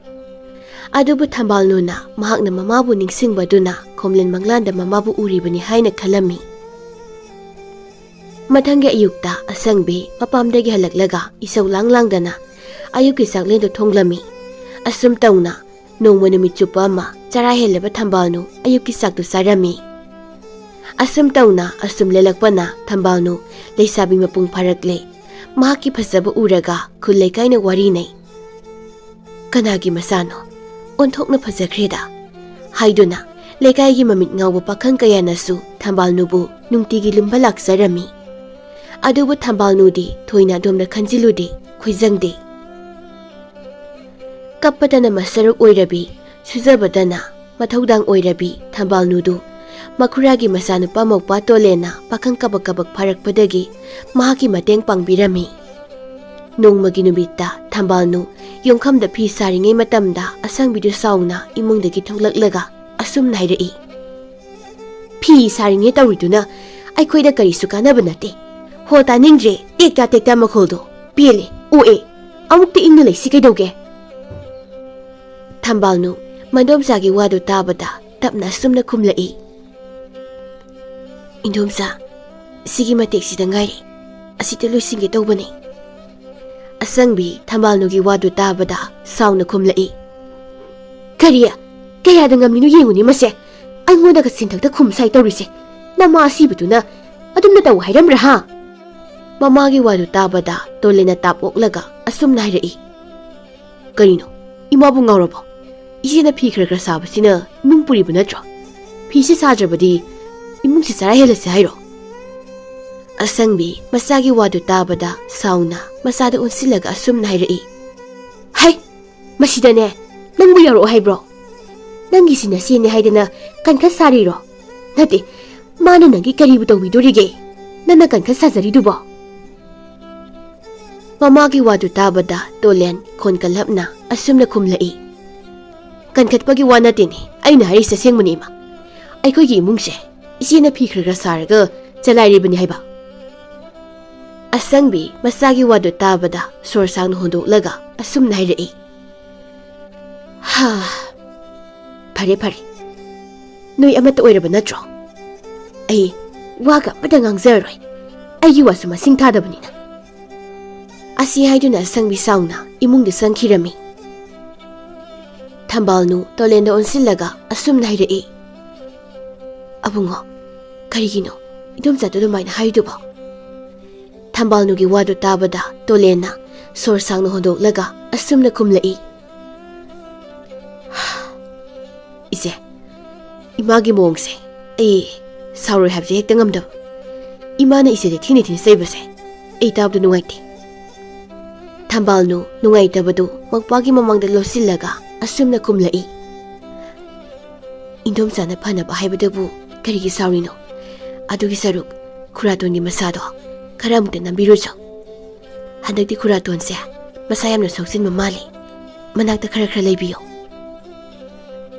ꯑꯗꯨꯕꯨ ꯊꯝꯕꯥꯜꯅꯨꯅ ꯃꯍꯥꯛꯅ ꯃꯃꯥꯕꯨ ꯅꯤꯡꯁꯤꯡꯕꯗꯨꯅ ꯈꯣꯝꯂꯦꯟ ꯃꯪꯂꯥꯟꯗ ꯃꯃꯥꯕꯨ ꯎꯔꯤꯕꯅꯤ ꯍꯥꯏꯅ ꯈꯜꯂꯝꯃꯤ꯫ ꯃꯊꯪꯒꯤ ꯑꯌꯨꯛꯇ ꯑꯁꯪꯕꯤ ꯃꯄꯥꯝꯗꯒꯤ ꯍꯜꯂꯛꯂꯒ ꯏꯁꯧ ꯂꯥꯡ ꯂꯥꯡꯗꯅ ꯑꯌꯨꯛꯀꯤ ꯆꯥꯛꯂꯦꯟꯗꯨ ꯊꯣꯡꯂꯝꯃꯤ꯫ ꯑꯁꯨꯝ ꯇꯧꯅ ꯅꯣꯡꯃ ꯅꯨꯃꯤꯠ ꯆꯨꯞꯄ ꯑꯃ ꯆꯔꯥ ꯍꯦꯜꯂꯕ ꯊꯝꯕꯥꯜꯅꯨ ꯑꯌꯨꯛꯀꯤ ꯆꯥꯛꯇꯨ ꯆꯥꯔꯝꯃꯤ꯫ ꯑꯁꯨꯝ ꯇꯧꯅ ꯑꯁꯨꯝ ꯂꯦꯜꯂꯛꯄꯅ ꯊꯝꯕꯥꯜꯅꯨ ꯂꯩꯁꯥꯕꯤ ꯃꯄꯨꯡ ꯐꯥꯔꯛꯂꯦ꯫ ꯃꯍꯥꯛꯀꯤ ꯐꯖꯕ ꯎꯔꯒ ꯈꯨꯜ ꯂꯩꯀꯥꯏꯅ ꯋꯥꯔꯤꯅꯩ꯫ "ꯀꯅꯥꯒꯤ ꯃꯆꯥꯅꯣ? ꯑꯣꯟꯊꯣꯛꯅ ꯐꯖꯈ꯭ꯔꯦꯗ" ꯍꯥꯏꯗꯨꯅ ꯂꯩꯀꯥꯏꯒꯤ ꯃꯃꯤꯠ ꯉꯥꯎꯕ ꯄꯥꯈꯪ ꯀꯌꯥꯅꯁꯨ ꯊꯝꯕꯥꯜꯅꯨꯕꯨ ꯅꯨꯡꯇꯤꯒꯤ ꯂꯨꯝꯕ ꯂꯥꯛꯆꯔꯝꯃꯤ꯫ ꯑꯗꯨꯕꯨ ꯊꯝꯕꯥꯜꯅꯨꯗꯤ ꯊꯣꯏꯅ ꯑꯗꯣꯝꯗ ꯈꯟꯖꯤꯜꯂꯨꯗꯦ, ꯈꯣꯏꯖꯪꯗꯦ꯫ ꯀꯞꯄꯗꯅ ꯃꯁꯔꯨꯛ ꯑꯣꯏꯔꯕꯤ, ꯁꯨꯖꯕꯗꯅ ꯃꯊꯧꯗꯥꯡ ꯑꯣꯏꯔꯕꯤ ꯊꯝꯕꯥꯜꯅꯨꯗꯨ ꯃꯈꯨꯔꯥꯒꯤ ꯃꯆꯥꯅꯨꯄꯥ ꯃꯧꯄ꯭ꯋꯥ ꯇꯣꯂꯦꯟꯅ ꯄꯥꯈꯪ ꯀꯕꯛ ꯀꯕꯛ ꯐꯥꯔꯛꯄꯗꯒꯤ ꯃꯍꯥꯛꯀꯤ ꯃꯇꯦꯡ ꯄꯥꯡꯕꯤꯔꯝꯃꯤ꯫ ꯅꯣꯡꯃꯒꯤ ꯅꯨꯃꯤꯠꯇ ꯊꯝꯕꯥꯜꯅꯨ ꯌꯣꯡꯈꯝꯗ ꯐꯤ ꯁꯥꯔꯤꯉꯩ ꯃꯇꯝꯗ ꯑꯁꯪꯕꯤꯗꯨ ꯁꯥꯎꯅ ꯏꯃꯨꯡꯗꯒꯤ ꯊꯣꯛꯂꯛꯂꯒ ꯑꯁꯨꯝꯅ ꯍꯥꯏꯔꯛꯏ, "ꯐꯤ ꯁꯥꯔꯤꯉꯩ ꯇꯧꯔꯤꯗꯨꯅ ꯑꯩꯈꯣꯏꯗ ꯀꯔꯤꯁꯨ ꯀꯥꯟꯅꯕ ꯅꯠꯇꯦ꯫ ꯍꯣ, ꯇꯥꯅꯤꯡꯗ꯭ꯔꯦ ꯇꯦꯛꯇꯥ ꯇꯦꯛꯇꯥ ꯃꯈꯣꯜꯗꯣ꯫ ꯄꯦꯜꯂꯦ, ꯑꯣꯛꯑꯦ꯫ ꯑꯃꯨꯛꯇ ꯏꯪꯅ ꯂꯩꯁꯤ ꯀꯩꯗꯧꯒꯦ?" ꯊꯝꯕꯥꯜꯅꯨ ꯃꯟꯗꯣꯝꯆꯥꯒꯤ ꯋꯥꯗꯨ ꯇꯥꯕꯗ ꯇꯞꯅ ꯑꯁꯨꯝꯅ ꯈꯨꯝꯂꯛꯏ, "ꯏꯟꯗꯣꯝꯆꯥ, ꯁꯤꯒꯤ ꯃꯇꯦꯛꯁꯤꯗ ꯉꯥꯏꯔꯦ, ꯑꯁꯤꯗ ꯂꯣꯏꯁꯤꯟꯒꯦ ꯇꯧꯕꯅꯤ꯫" ꯑꯁꯪꯕꯤ ꯊꯝꯕꯥꯜꯅꯨꯒꯤ ꯋꯥꯗꯨ ꯇꯥꯕꯗ ꯁꯥꯎꯅ ꯈꯨꯝꯂꯛꯏ, "ꯀꯔꯤ? ꯀꯌꯥꯗ ꯉꯝꯂꯤꯅꯣ ꯌꯦꯡꯉꯨꯅꯦ ꯃꯁꯦ꯫ ꯑꯩꯉꯣꯟꯗꯒ ꯁꯤꯟꯊꯛꯇ ꯈꯨꯝ ꯁꯥꯏ ꯇꯧꯔꯤꯁꯦ꯫ ꯅꯃꯥ ꯑꯁꯤꯕꯗꯨꯅ ꯑꯗꯨꯝꯅ ꯇꯧ ꯍꯥꯏꯔꯝꯕ꯭ꯔꯥ ꯍꯥ?" ꯃꯃꯥꯒꯤ ꯋꯥꯗꯨ ꯇꯥꯕꯗ ꯇꯣꯂꯦꯟꯅ ꯇꯥꯞ ꯑꯣꯛꯂꯒ ꯑꯁꯨꯝꯅ ꯍꯥꯏꯔꯛꯏ, "ꯀꯔꯤꯅꯣ? ꯏꯃꯥꯕꯨ ꯉꯥꯎꯔꯕꯣ? ꯏꯆꯦꯅ ꯐꯤ ꯈꯔ ꯈꯔ ꯁꯥꯕꯁꯤꯅ ꯏꯃꯨꯡ ꯄꯨꯔꯤꯕ ꯅꯠꯇ꯭ꯔꯣ? ꯐꯤꯁꯦ ꯁꯥꯗ꯭ꯔꯕꯗꯤ ꯏꯃꯨꯡꯁꯤ ꯆꯔꯥ ꯍꯦꯜꯂꯁꯦ ꯍꯥꯏꯔꯣ?" ꯑꯁꯪꯕꯤ ꯃꯆꯥꯒꯤ ꯋꯥꯗꯨ ꯇꯥꯕꯗ ꯁꯥꯎꯅ ꯃꯆꯥꯗ ꯑꯣꯟꯁꯤꯜꯂꯒ ꯑꯁꯨꯝꯅ ꯍꯥꯏꯔꯛꯏ, "ꯍꯩ! ꯃꯁꯤꯗꯅꯦ, ꯅꯪꯕꯨ ꯌꯥꯎꯔꯛꯑꯣ ꯍꯥꯏꯕ꯭ꯔꯣ? ꯅꯪꯒꯤꯁꯤ ꯅꯆꯦꯅꯦ ꯍꯥꯏꯗꯅ ꯀꯟꯈꯠ ꯁꯥꯔꯤꯔꯣ? ꯅꯠꯇꯦ, ꯃꯥꯅ ꯅꯪꯒꯤ ꯀꯔꯤꯕꯨ ꯇꯧꯕꯤꯗꯣꯔꯤꯒꯦ? ꯅꯪꯅ ꯀꯟꯈꯠ ꯁꯥꯖꯔꯤꯗꯨꯕꯣ?" ꯃꯃꯥꯒꯤ ꯋꯥꯗꯨ ꯇꯥꯕꯗ ꯇꯣꯂꯦꯟ ꯈꯣꯟ ꯀꯜꯂꯞꯅ ꯑꯁꯨꯝꯅ ꯈꯨꯝꯂꯛꯏ, "ꯀꯟꯈꯠꯄꯒꯤ ꯋꯥ ꯅꯠꯇꯦꯅꯦ ꯑꯩꯅ ꯍꯥꯏꯔꯤꯁꯦ, ꯑꯁꯦꯡꯕꯅꯤ ꯏꯃꯥ꯫ ꯑꯩꯈꯣꯏꯒꯤ ꯏꯃꯨꯡꯁꯦ ꯏꯆꯦꯅ ꯐꯤ ꯈꯔ ꯈꯔ ꯁꯥꯔꯒ ꯆꯂꯥꯏꯔꯤꯕꯅꯤ ꯍꯥꯏꯕ꯫" ꯑꯁꯪꯕꯤ ꯃꯆꯥꯒꯤ ꯋꯥꯗꯨ ꯇꯥꯕꯗ ꯁꯣꯔ ꯁꯥꯡꯅ ꯍꯣꯟꯗꯣꯛꯂꯒ ꯑꯁꯨꯝꯅ ꯍꯥꯏꯔꯛꯏ, "ꯍꯥ, ꯐꯔꯦ ꯐꯔꯦ, ꯅꯣꯏ ꯑꯃꯠꯇ ꯑꯣꯏꯔꯕ ꯅꯠꯇ꯭ꯔꯣ? ꯑꯩ ꯋꯥꯒ ꯑꯃꯠꯇ ꯉꯥꯡꯖꯔꯔꯣꯏ, ꯑꯩꯒꯤ ꯋꯥꯁꯨ ꯃꯁꯤꯡ ꯊꯥꯗꯕꯅꯤꯅ꯫" ꯑꯁꯤ ꯍꯥꯏꯗꯨꯅ ꯑꯁꯪꯕꯤ ꯁꯥꯎꯅ ꯏꯃꯨꯡꯗ ꯆꯪꯈꯤꯔꯝꯃꯤ꯫ ꯊꯝꯕꯥꯜꯅꯨ ꯇꯣꯂꯦꯟꯗ ꯑꯣꯟꯁꯤꯜꯂꯒ ꯑꯁꯨꯝꯅ ꯍꯥꯏꯔꯛꯏ, "ꯑꯕꯨꯡꯉꯣ, ꯀꯔꯤꯒꯤꯅꯣ ꯏꯗꯣꯝꯆꯥꯗ ꯑꯗꯨꯃꯥꯏꯅ ꯍꯥꯏꯔꯤꯗꯨꯕꯣ?" ꯊꯝꯕꯥꯜꯅꯨꯒꯤ ꯋꯥꯗꯨ ꯇꯥꯕꯗ ꯇꯣꯂꯦꯟꯅ ꯁꯣꯔ ꯁꯥꯡꯅ ꯍꯣꯟꯗꯣꯛꯂꯒ ꯑꯁꯨꯝꯅ ꯈꯨꯝꯂꯛꯏ, "ꯏꯆꯦ, ꯏꯃꯥꯒꯤ ꯃꯑꯣꯡꯁꯦ ꯑꯩ ꯁꯥꯎꯔꯣꯏ ꯍꯥꯏꯕꯁꯦ ꯍꯦꯛꯇ ꯉꯝꯗꯕ꯫ ꯏꯃꯥꯅ ꯏꯆꯦꯗ ꯊꯤꯅ ꯊꯤꯅ ꯆꯩꯕꯁꯦ ꯑꯩ ꯇꯥꯕꯗ ꯅꯨꯡꯉꯥꯏꯇꯦ꯫" ꯊꯝꯕꯥꯜꯅꯨ ꯅꯨꯡꯉꯥꯏꯇꯕꯗꯨ ꯃꯧꯄ꯭ꯋꯥꯒꯤ ꯃꯃꯥꯡꯗ ꯂꯣꯠꯁꯤꯜꯂꯒ ꯑꯁꯨꯝꯅ ꯈꯨꯝꯂꯛꯏ, "ꯏꯟꯗꯣꯝꯆꯥꯅ ꯐꯅꯕ ꯍꯥꯏꯕꯗꯕꯨ ꯀꯔꯤꯒꯤ ꯁꯥꯎꯔꯤꯅꯣ? ꯑꯗꯨꯒꯤ ꯁꯔꯨꯛ ꯈꯨꯔꯥꯇꯣꯟꯒꯤ ꯃꯁꯥꯗꯣ ꯈꯔ ꯑꯃꯨꯛꯇ ꯅꯝꯕꯤꯔꯨꯆꯣ꯫ ꯍꯟꯗꯛꯇꯤ ꯈꯨꯔꯥꯇꯣꯟꯁꯦ ꯃꯁꯥ ꯌꯥꯝꯅ ꯁꯣꯛꯆꯤꯟꯕ ꯃꯥꯜꯂꯤ꯫ ꯃꯅꯥꯛꯇ ꯈꯔ ꯈꯔ ꯂꯩꯕꯤꯌꯨ꯫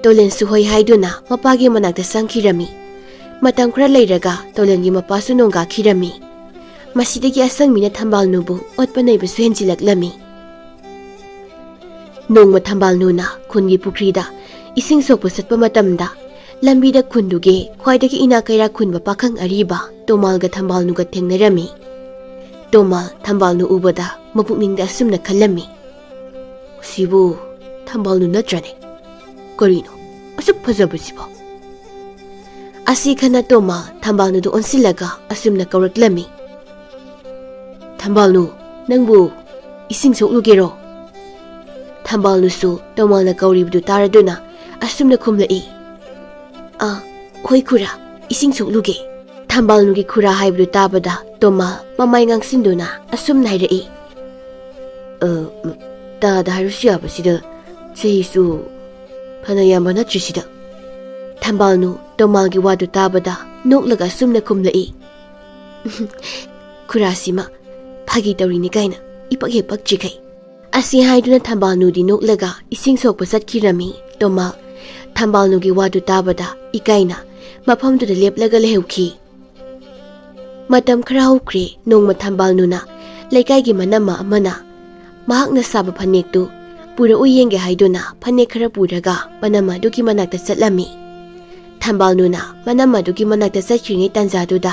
ꯇꯣꯂꯦꯟꯁꯨ ꯍꯣꯏ ꯍꯥꯏꯗꯨꯅ ꯃꯄꯥꯒꯤ ꯃꯅꯥꯛꯇ ꯆꯪꯈꯤꯔꯝꯃꯤ꯫ ꯃꯇꯝ ꯈꯔ ꯂꯩꯔꯒ ꯇꯣꯂꯦꯟꯒꯤ ꯃꯄꯥꯁꯨ ꯅꯣꯡꯒꯥꯈꯤꯔꯝꯃꯤ꯫ ꯃꯁꯤꯗꯒꯤ ꯑꯁꯪꯕꯤꯅ ꯊꯝꯕꯥꯜꯅꯨꯕꯨ ꯑꯣꯠꯄ ꯅꯩꯕꯁꯨ ꯍꯦꯟꯖꯤꯜꯂꯛꯂꯝꯃꯤ꯫ ꯅꯣꯡꯃ ꯊꯝꯕꯥꯜꯅꯨꯅ ꯈꯨꯟꯒꯤ ꯄꯨꯈ꯭ꯔꯤꯗ ꯏꯁꯤꯡ ꯁꯣꯛꯄ ꯆꯠꯄ ꯃꯇꯝꯗ, ꯂꯝꯕꯤꯗ ꯈꯨꯟꯗꯨꯒꯤ ꯈ꯭ꯋꯥꯏꯗꯒꯤ ꯏꯅꯥꯛ ꯀꯩꯔꯥꯛ ꯈꯨꯟꯕ ꯄꯥꯈꯪ ꯑꯔꯤꯕ ꯇꯣꯃꯥꯜꯒ ꯊꯝꯕꯥꯜꯅꯨꯒ ꯊꯦꯡꯅꯔꯝꯃꯤ꯫ ꯇꯣꯃꯥꯜ ꯊꯝꯕꯥꯜꯅꯨ ꯎꯕꯗ ꯃꯄꯨꯛꯅꯤꯡꯗ ꯑꯁꯨꯝꯅ ꯈꯜꯂꯝꯃꯤ, "ꯁꯤꯕꯨ ꯊꯝꯕꯥꯜꯅꯨ ꯅꯠꯇ꯭ꯔꯅꯦ? ꯀꯔꯤꯅꯣ ꯑꯁꯨꯛ ꯐꯖꯕꯁꯤꯕꯣ?" ꯑꯁꯤ ꯈꯟꯅ ꯇꯣꯃꯥꯜ ꯊꯝꯕꯥꯜꯅꯨꯗ ꯑꯣꯟꯁꯤꯜꯂꯒ ꯑꯁꯨꯝꯅ ꯀꯧꯔꯛꯂꯝꯃꯤ, "ꯊꯝꯕꯥꯜꯅꯨ, ꯅꯪꯕꯨ ꯏꯁꯤꯡ ꯁꯣꯛꯂꯨꯒꯦꯔꯣ?" ꯊꯝꯕꯥꯜꯅꯨꯁꯨ ꯇꯣꯃꯥꯜꯅ ꯀꯧꯔꯤꯕꯗꯨ ꯇꯥꯔꯗꯨꯅ ꯑꯁꯨꯝꯅ ꯈꯨꯝꯂꯛꯏ, "ꯑꯥ, ꯍꯣꯏ ꯈꯨꯔꯥ, ꯏꯁꯤꯡ ꯁꯣꯛꯂꯨꯒꯦ꯫" ꯊꯝꯕꯥꯜꯅꯨꯒꯤ ꯈꯨꯔꯥ ꯍꯥꯏꯕꯗꯨ ꯇꯥꯕꯗ ꯇꯣꯃꯥꯜ ꯃꯃꯥꯏ ꯉꯥꯡꯁꯤꯟꯗꯨꯅ ꯑꯁꯨꯝꯅ ꯍꯥꯏꯔꯛꯏ, "ꯑ, ꯇꯥꯗ ꯍꯥꯏꯔꯁꯨ ꯌꯥꯕꯁꯤꯗ, ꯆꯍꯤꯁꯨ ꯐꯅ ꯌꯥꯝꯕ ꯅꯠꯇ꯭ꯔꯤꯁꯤꯗ꯫" ꯊꯝꯕꯥꯜꯅꯨ ꯇꯣꯃꯥꯜꯒꯤ ꯋꯥꯗꯨ ꯇꯥꯕꯗ ꯅꯣꯛꯂꯒ ꯑꯁꯨꯝꯅ ꯈꯨꯝꯂꯛꯏ, "ꯈꯨꯔꯥꯁꯤꯃ ꯐꯥꯒꯤ ꯇꯧꯔꯤꯅꯤ ꯀꯥꯏꯅ ꯏꯄꯛ ꯍꯦꯛ ꯄꯛꯇ꯭ꯔꯤꯈꯩ꯫" ꯑꯁꯤ ꯍꯥꯏꯗꯨꯅ ꯊꯝꯕꯥꯜꯅꯨꯗꯤ ꯅꯣꯛꯂꯒ ꯏꯁꯤꯡ ꯁꯣꯛꯄ ꯆꯠꯈꯤꯔꯝꯃꯤ꯫ ꯇꯣꯃꯥꯜ ꯊꯝꯕꯥꯜꯅꯨꯒꯤ ꯋꯥꯗꯨ ꯇꯥꯕꯗ ꯏꯀꯥꯏꯅ ꯃꯐꯝꯗꯨꯗ ꯂꯦꯞꯂꯒ ꯂꯩꯍꯧꯈꯤ꯫ ꯃꯇꯝ ꯈꯔ ꯍꯧꯈ꯭ꯔꯦ꯫ ꯅꯣꯡꯃ ꯊꯝꯕꯥꯜꯅꯨꯅ ꯂꯩꯀꯥꯏꯒꯤ ꯃꯅꯝꯃ ꯑꯃꯅ ꯃꯍꯥꯛꯅ ꯁꯥꯕ ꯐꯅꯦꯛꯇꯨ ꯄꯨꯔꯛꯎ ꯌꯦꯡꯒꯦ ꯍꯥꯏꯗꯨꯅ ꯐꯅꯦꯛ ꯈꯔ ꯄꯨꯔꯒ ꯃꯅꯝꯃ ꯑꯗꯨꯒꯤ ꯃꯅꯥꯛꯇ ꯆꯠꯂꯝꯃꯤ꯫ ꯊꯝꯕꯥꯜꯅꯨꯅ ꯃꯅꯝꯃ ꯑꯗꯨꯒꯤ ꯃꯅꯥꯛꯇ ꯆꯠꯈ꯭ꯔꯤꯉꯩ ꯇꯥꯟꯖꯥꯗꯨꯗ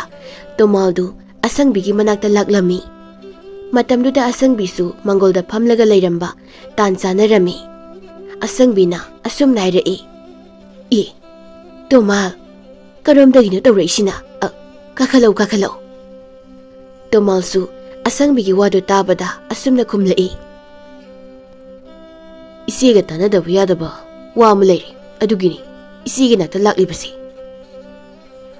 ꯇꯣꯃꯥꯜꯗꯨ ꯑꯁꯪꯕꯤꯒꯤ ꯃꯅꯥꯛꯇ ꯂꯥꯛꯂꯝꯃꯤ꯫ ꯃꯇꯝꯗꯨꯗ ꯑꯁꯪꯕꯤꯁꯨ ꯃꯪꯒꯣꯜꯗ ꯐꯝꯂꯒ ꯂꯩꯔꯝꯕ ꯇꯥꯟ ꯆꯥꯅꯔꯝꯃꯤ꯫ ꯑꯁꯪꯕꯤꯅ ꯑꯁꯨꯝꯅ ꯍꯥꯏꯔꯛꯏ, "ꯑꯦ, ꯇꯣꯃꯥꯜ, ꯀꯔꯣꯝꯗꯒꯤꯅꯣ ꯇꯧꯔꯛꯏꯁꯤꯅ? ꯑ, ꯀꯥꯈꯠꯂꯛꯎ, ꯀꯥꯈꯠꯂꯛꯎ꯫" ꯇꯣꯃꯥꯜꯁꯨ ꯑꯁꯪꯕꯤꯒꯤ ꯋꯥꯗꯨ ꯇꯥꯕꯗ ꯑꯁꯨꯝꯅ ꯈꯨꯝꯂꯛꯏ, "ꯏꯆꯦꯒ ꯇꯥꯟꯅꯗꯕ ꯌꯥꯗꯕ ꯋꯥ ꯑꯃ ꯂꯩꯔꯦ, ꯑꯗꯨꯒꯤꯅꯤ ꯏꯆꯦꯒꯤ ꯅꯥꯛꯇ ꯂꯥꯛꯂꯤꯕꯁꯦ꯫"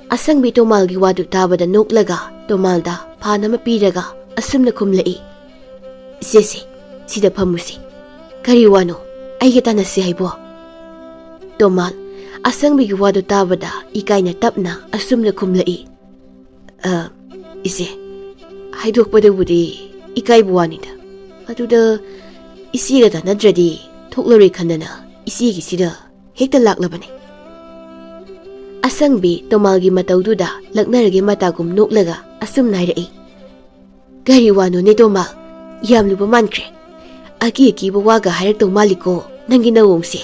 ꯑꯁꯪꯕꯤ ꯇꯣꯃꯥꯜꯒꯤ ꯋꯥꯗꯨ ꯇꯥꯕꯗ ꯅꯣꯛꯂꯒ ꯇꯣꯃꯥꯜꯗ ꯐꯥꯟ ꯑꯃ ꯄꯤꯔꯒ ꯑꯁꯨꯝꯅ ꯈꯨꯝꯂꯛꯏ, "ꯏꯆꯦꯁꯦ, ꯁꯤꯗ ꯐꯝꯃꯨꯁꯤ꯫ ꯀꯔꯤ ꯋꯥꯅꯣ ꯑꯩꯒ ꯇꯥꯟꯅꯁꯤ ꯍꯥꯏꯕꯣ?" ꯇꯣꯃꯥꯜ ꯑꯁꯪꯕꯤꯒꯤ ꯋꯥꯗꯨ ꯇꯥꯕꯗ ꯏꯀꯥꯏꯅ ꯇꯞꯅ ꯑꯁꯨꯝꯅ ꯈꯨꯝꯂꯛꯏ, "ꯑ, ꯏꯆꯦ, ꯍꯥꯏꯗꯣꯛꯄꯗꯕꯨꯗꯤ ꯏꯀꯥꯏꯕ ꯋꯥꯅꯤꯗ꯫ ꯑꯗꯨꯗ ꯏꯆꯦꯒ ꯇꯥꯟꯅꯗ꯭ꯔꯗꯤ ꯊꯣꯛꯂꯔꯣꯏ ꯈꯟꯗꯅ ꯏꯆꯦꯒꯤꯁꯤꯗ ꯍꯦꯛꯇ ꯂꯥꯛꯂꯕꯅꯤ꯫ ꯑꯁꯪꯕꯤ ꯇꯣꯃꯥꯜꯒꯤ ꯃꯇꯧꯗꯨꯗ ꯂꯛꯅꯔꯒꯦ ꯃꯇꯥꯒꯨꯝ ꯅꯣꯛꯂꯒ ꯑꯁꯨꯝꯅ ꯍꯥꯏꯔꯛꯏ, "ꯀꯔꯤ ꯋꯥꯅꯣꯅꯦ ꯇꯣꯃꯥꯜ? ꯌꯥꯝ ꯂꯨꯕ ꯃꯥꯟꯈ꯭ꯔꯦ꯫ ꯑꯀꯤ ꯑꯀꯤꯕ ꯋꯥꯒ ꯍꯥꯏꯔꯛꯇꯧ ꯃꯥꯜꯂꯤꯀꯣ ꯅꯪꯒꯤ ꯅꯑꯣꯡꯁꯦ꯫"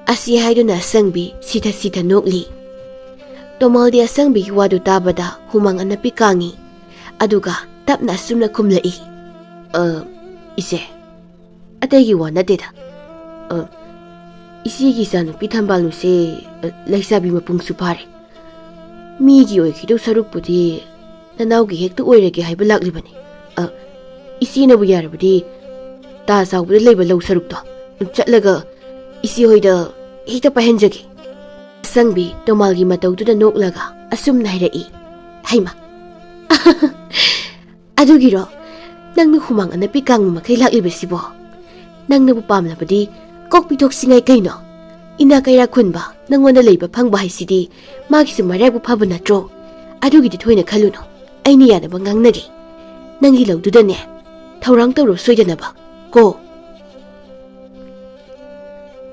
ꯑꯁꯤ ꯍꯥꯏꯗꯨꯅ ꯑꯁꯪꯕꯤ ꯁꯤꯊ ꯁꯤꯊ ꯅꯣꯛꯂꯤ꯫ ꯇꯣꯃꯥꯜꯗꯤ ꯑꯁꯪꯕꯤꯒꯤ ꯋꯥꯗꯨ ꯇꯥꯕꯗ ꯍꯨꯃꯥꯡ ꯑꯅꯞꯄꯤ ꯀꯥꯡꯉꯤ꯫ ꯑꯗꯨꯒ ꯇꯞꯅ ꯑꯁꯨꯝꯅ ꯈꯨꯝꯂꯛꯏ, "ꯑ, ꯏꯆꯦ, ꯑꯇꯩꯒꯤ ꯋꯥ ꯅꯠꯇꯦꯗ꯫ ꯑ, ꯏꯆꯦꯒꯤ ꯏꯆꯥꯅꯨꯄꯤ ꯊꯝꯕꯥꯜꯅꯨꯁꯦ, ꯑ, ꯂꯩꯁꯥꯕꯤ ꯃꯄꯨꯡꯁꯨ ꯐꯥꯔꯦ꯫ ꯃꯤꯒꯤ ꯑꯣꯏꯈꯤꯗꯧ ꯁꯔꯨꯛꯄꯨꯗꯤ ꯅꯅꯥꯎꯒꯤ ꯍꯦꯛꯇ ꯑꯣꯏꯔꯒꯦ ꯍꯥꯏꯕ ꯂꯥꯛꯂꯤꯕꯅꯤ꯫ ꯑ, ꯏꯆꯦꯅꯕꯨ ꯌꯥꯔꯕꯗꯤ ꯇꯥ ꯆꯥꯎꯕꯗ ꯂꯩꯕ ꯂꯧ ꯁꯔꯨꯛꯇꯣ ꯆꯠꯂꯒ ꯏꯆꯦ ꯍꯣꯏꯗ ꯍꯦꯛꯇ ꯄꯥꯏꯍꯟꯖꯒꯦ꯫" ꯑꯁꯪꯕꯤ ꯇꯣꯃꯥꯜꯒꯤ ꯃꯇꯧꯗꯨꯗ ꯅꯣꯛꯂꯒ ꯑꯁꯨꯝꯅ ꯍꯥꯏꯔꯛꯏ, "ꯍꯩꯃ, ꯑꯗꯨꯒꯤꯔꯣ ꯅꯪꯅ ꯍꯨꯃꯥꯡ ꯑꯅꯞꯄꯤ ꯀꯥꯡꯕ ꯃꯈꯩ ꯂꯥꯛꯂꯤꯕꯁꯤꯕꯣ? ꯅꯪꯅꯕꯨ ꯄꯥꯝꯂꯕꯗꯤ ꯀꯣꯛ ꯄꯤꯊꯣꯛꯁꯤꯉꯥꯏ ꯀꯩꯅꯣ? ꯏꯅꯥ ꯀꯩꯔꯥ ꯈꯨꯟꯕ ꯅꯪꯉꯣꯟꯗ ꯂꯩꯕ ꯐꯪꯕ ꯍꯥꯏꯁꯤꯗꯤ ꯃꯥꯒꯤꯁꯨ ꯃꯔꯥꯏꯕꯛ ꯐꯕ ꯅꯠꯇ꯭ꯔꯣ? ꯑꯗꯨꯒꯤꯗꯤ ꯊꯣꯏꯅ ꯈꯜꯂꯨꯅꯨ, ꯑꯩꯅ ꯌꯥꯅꯕ ꯉꯥꯡꯅꯒꯦ꯫ ꯅꯪꯒꯤ ꯂꯧꯗꯨꯗꯅꯦ ꯊꯧꯔꯥꯡ ꯇꯧꯔꯣ ꯁꯣꯏꯗꯅꯕ ꯀꯣ꯫"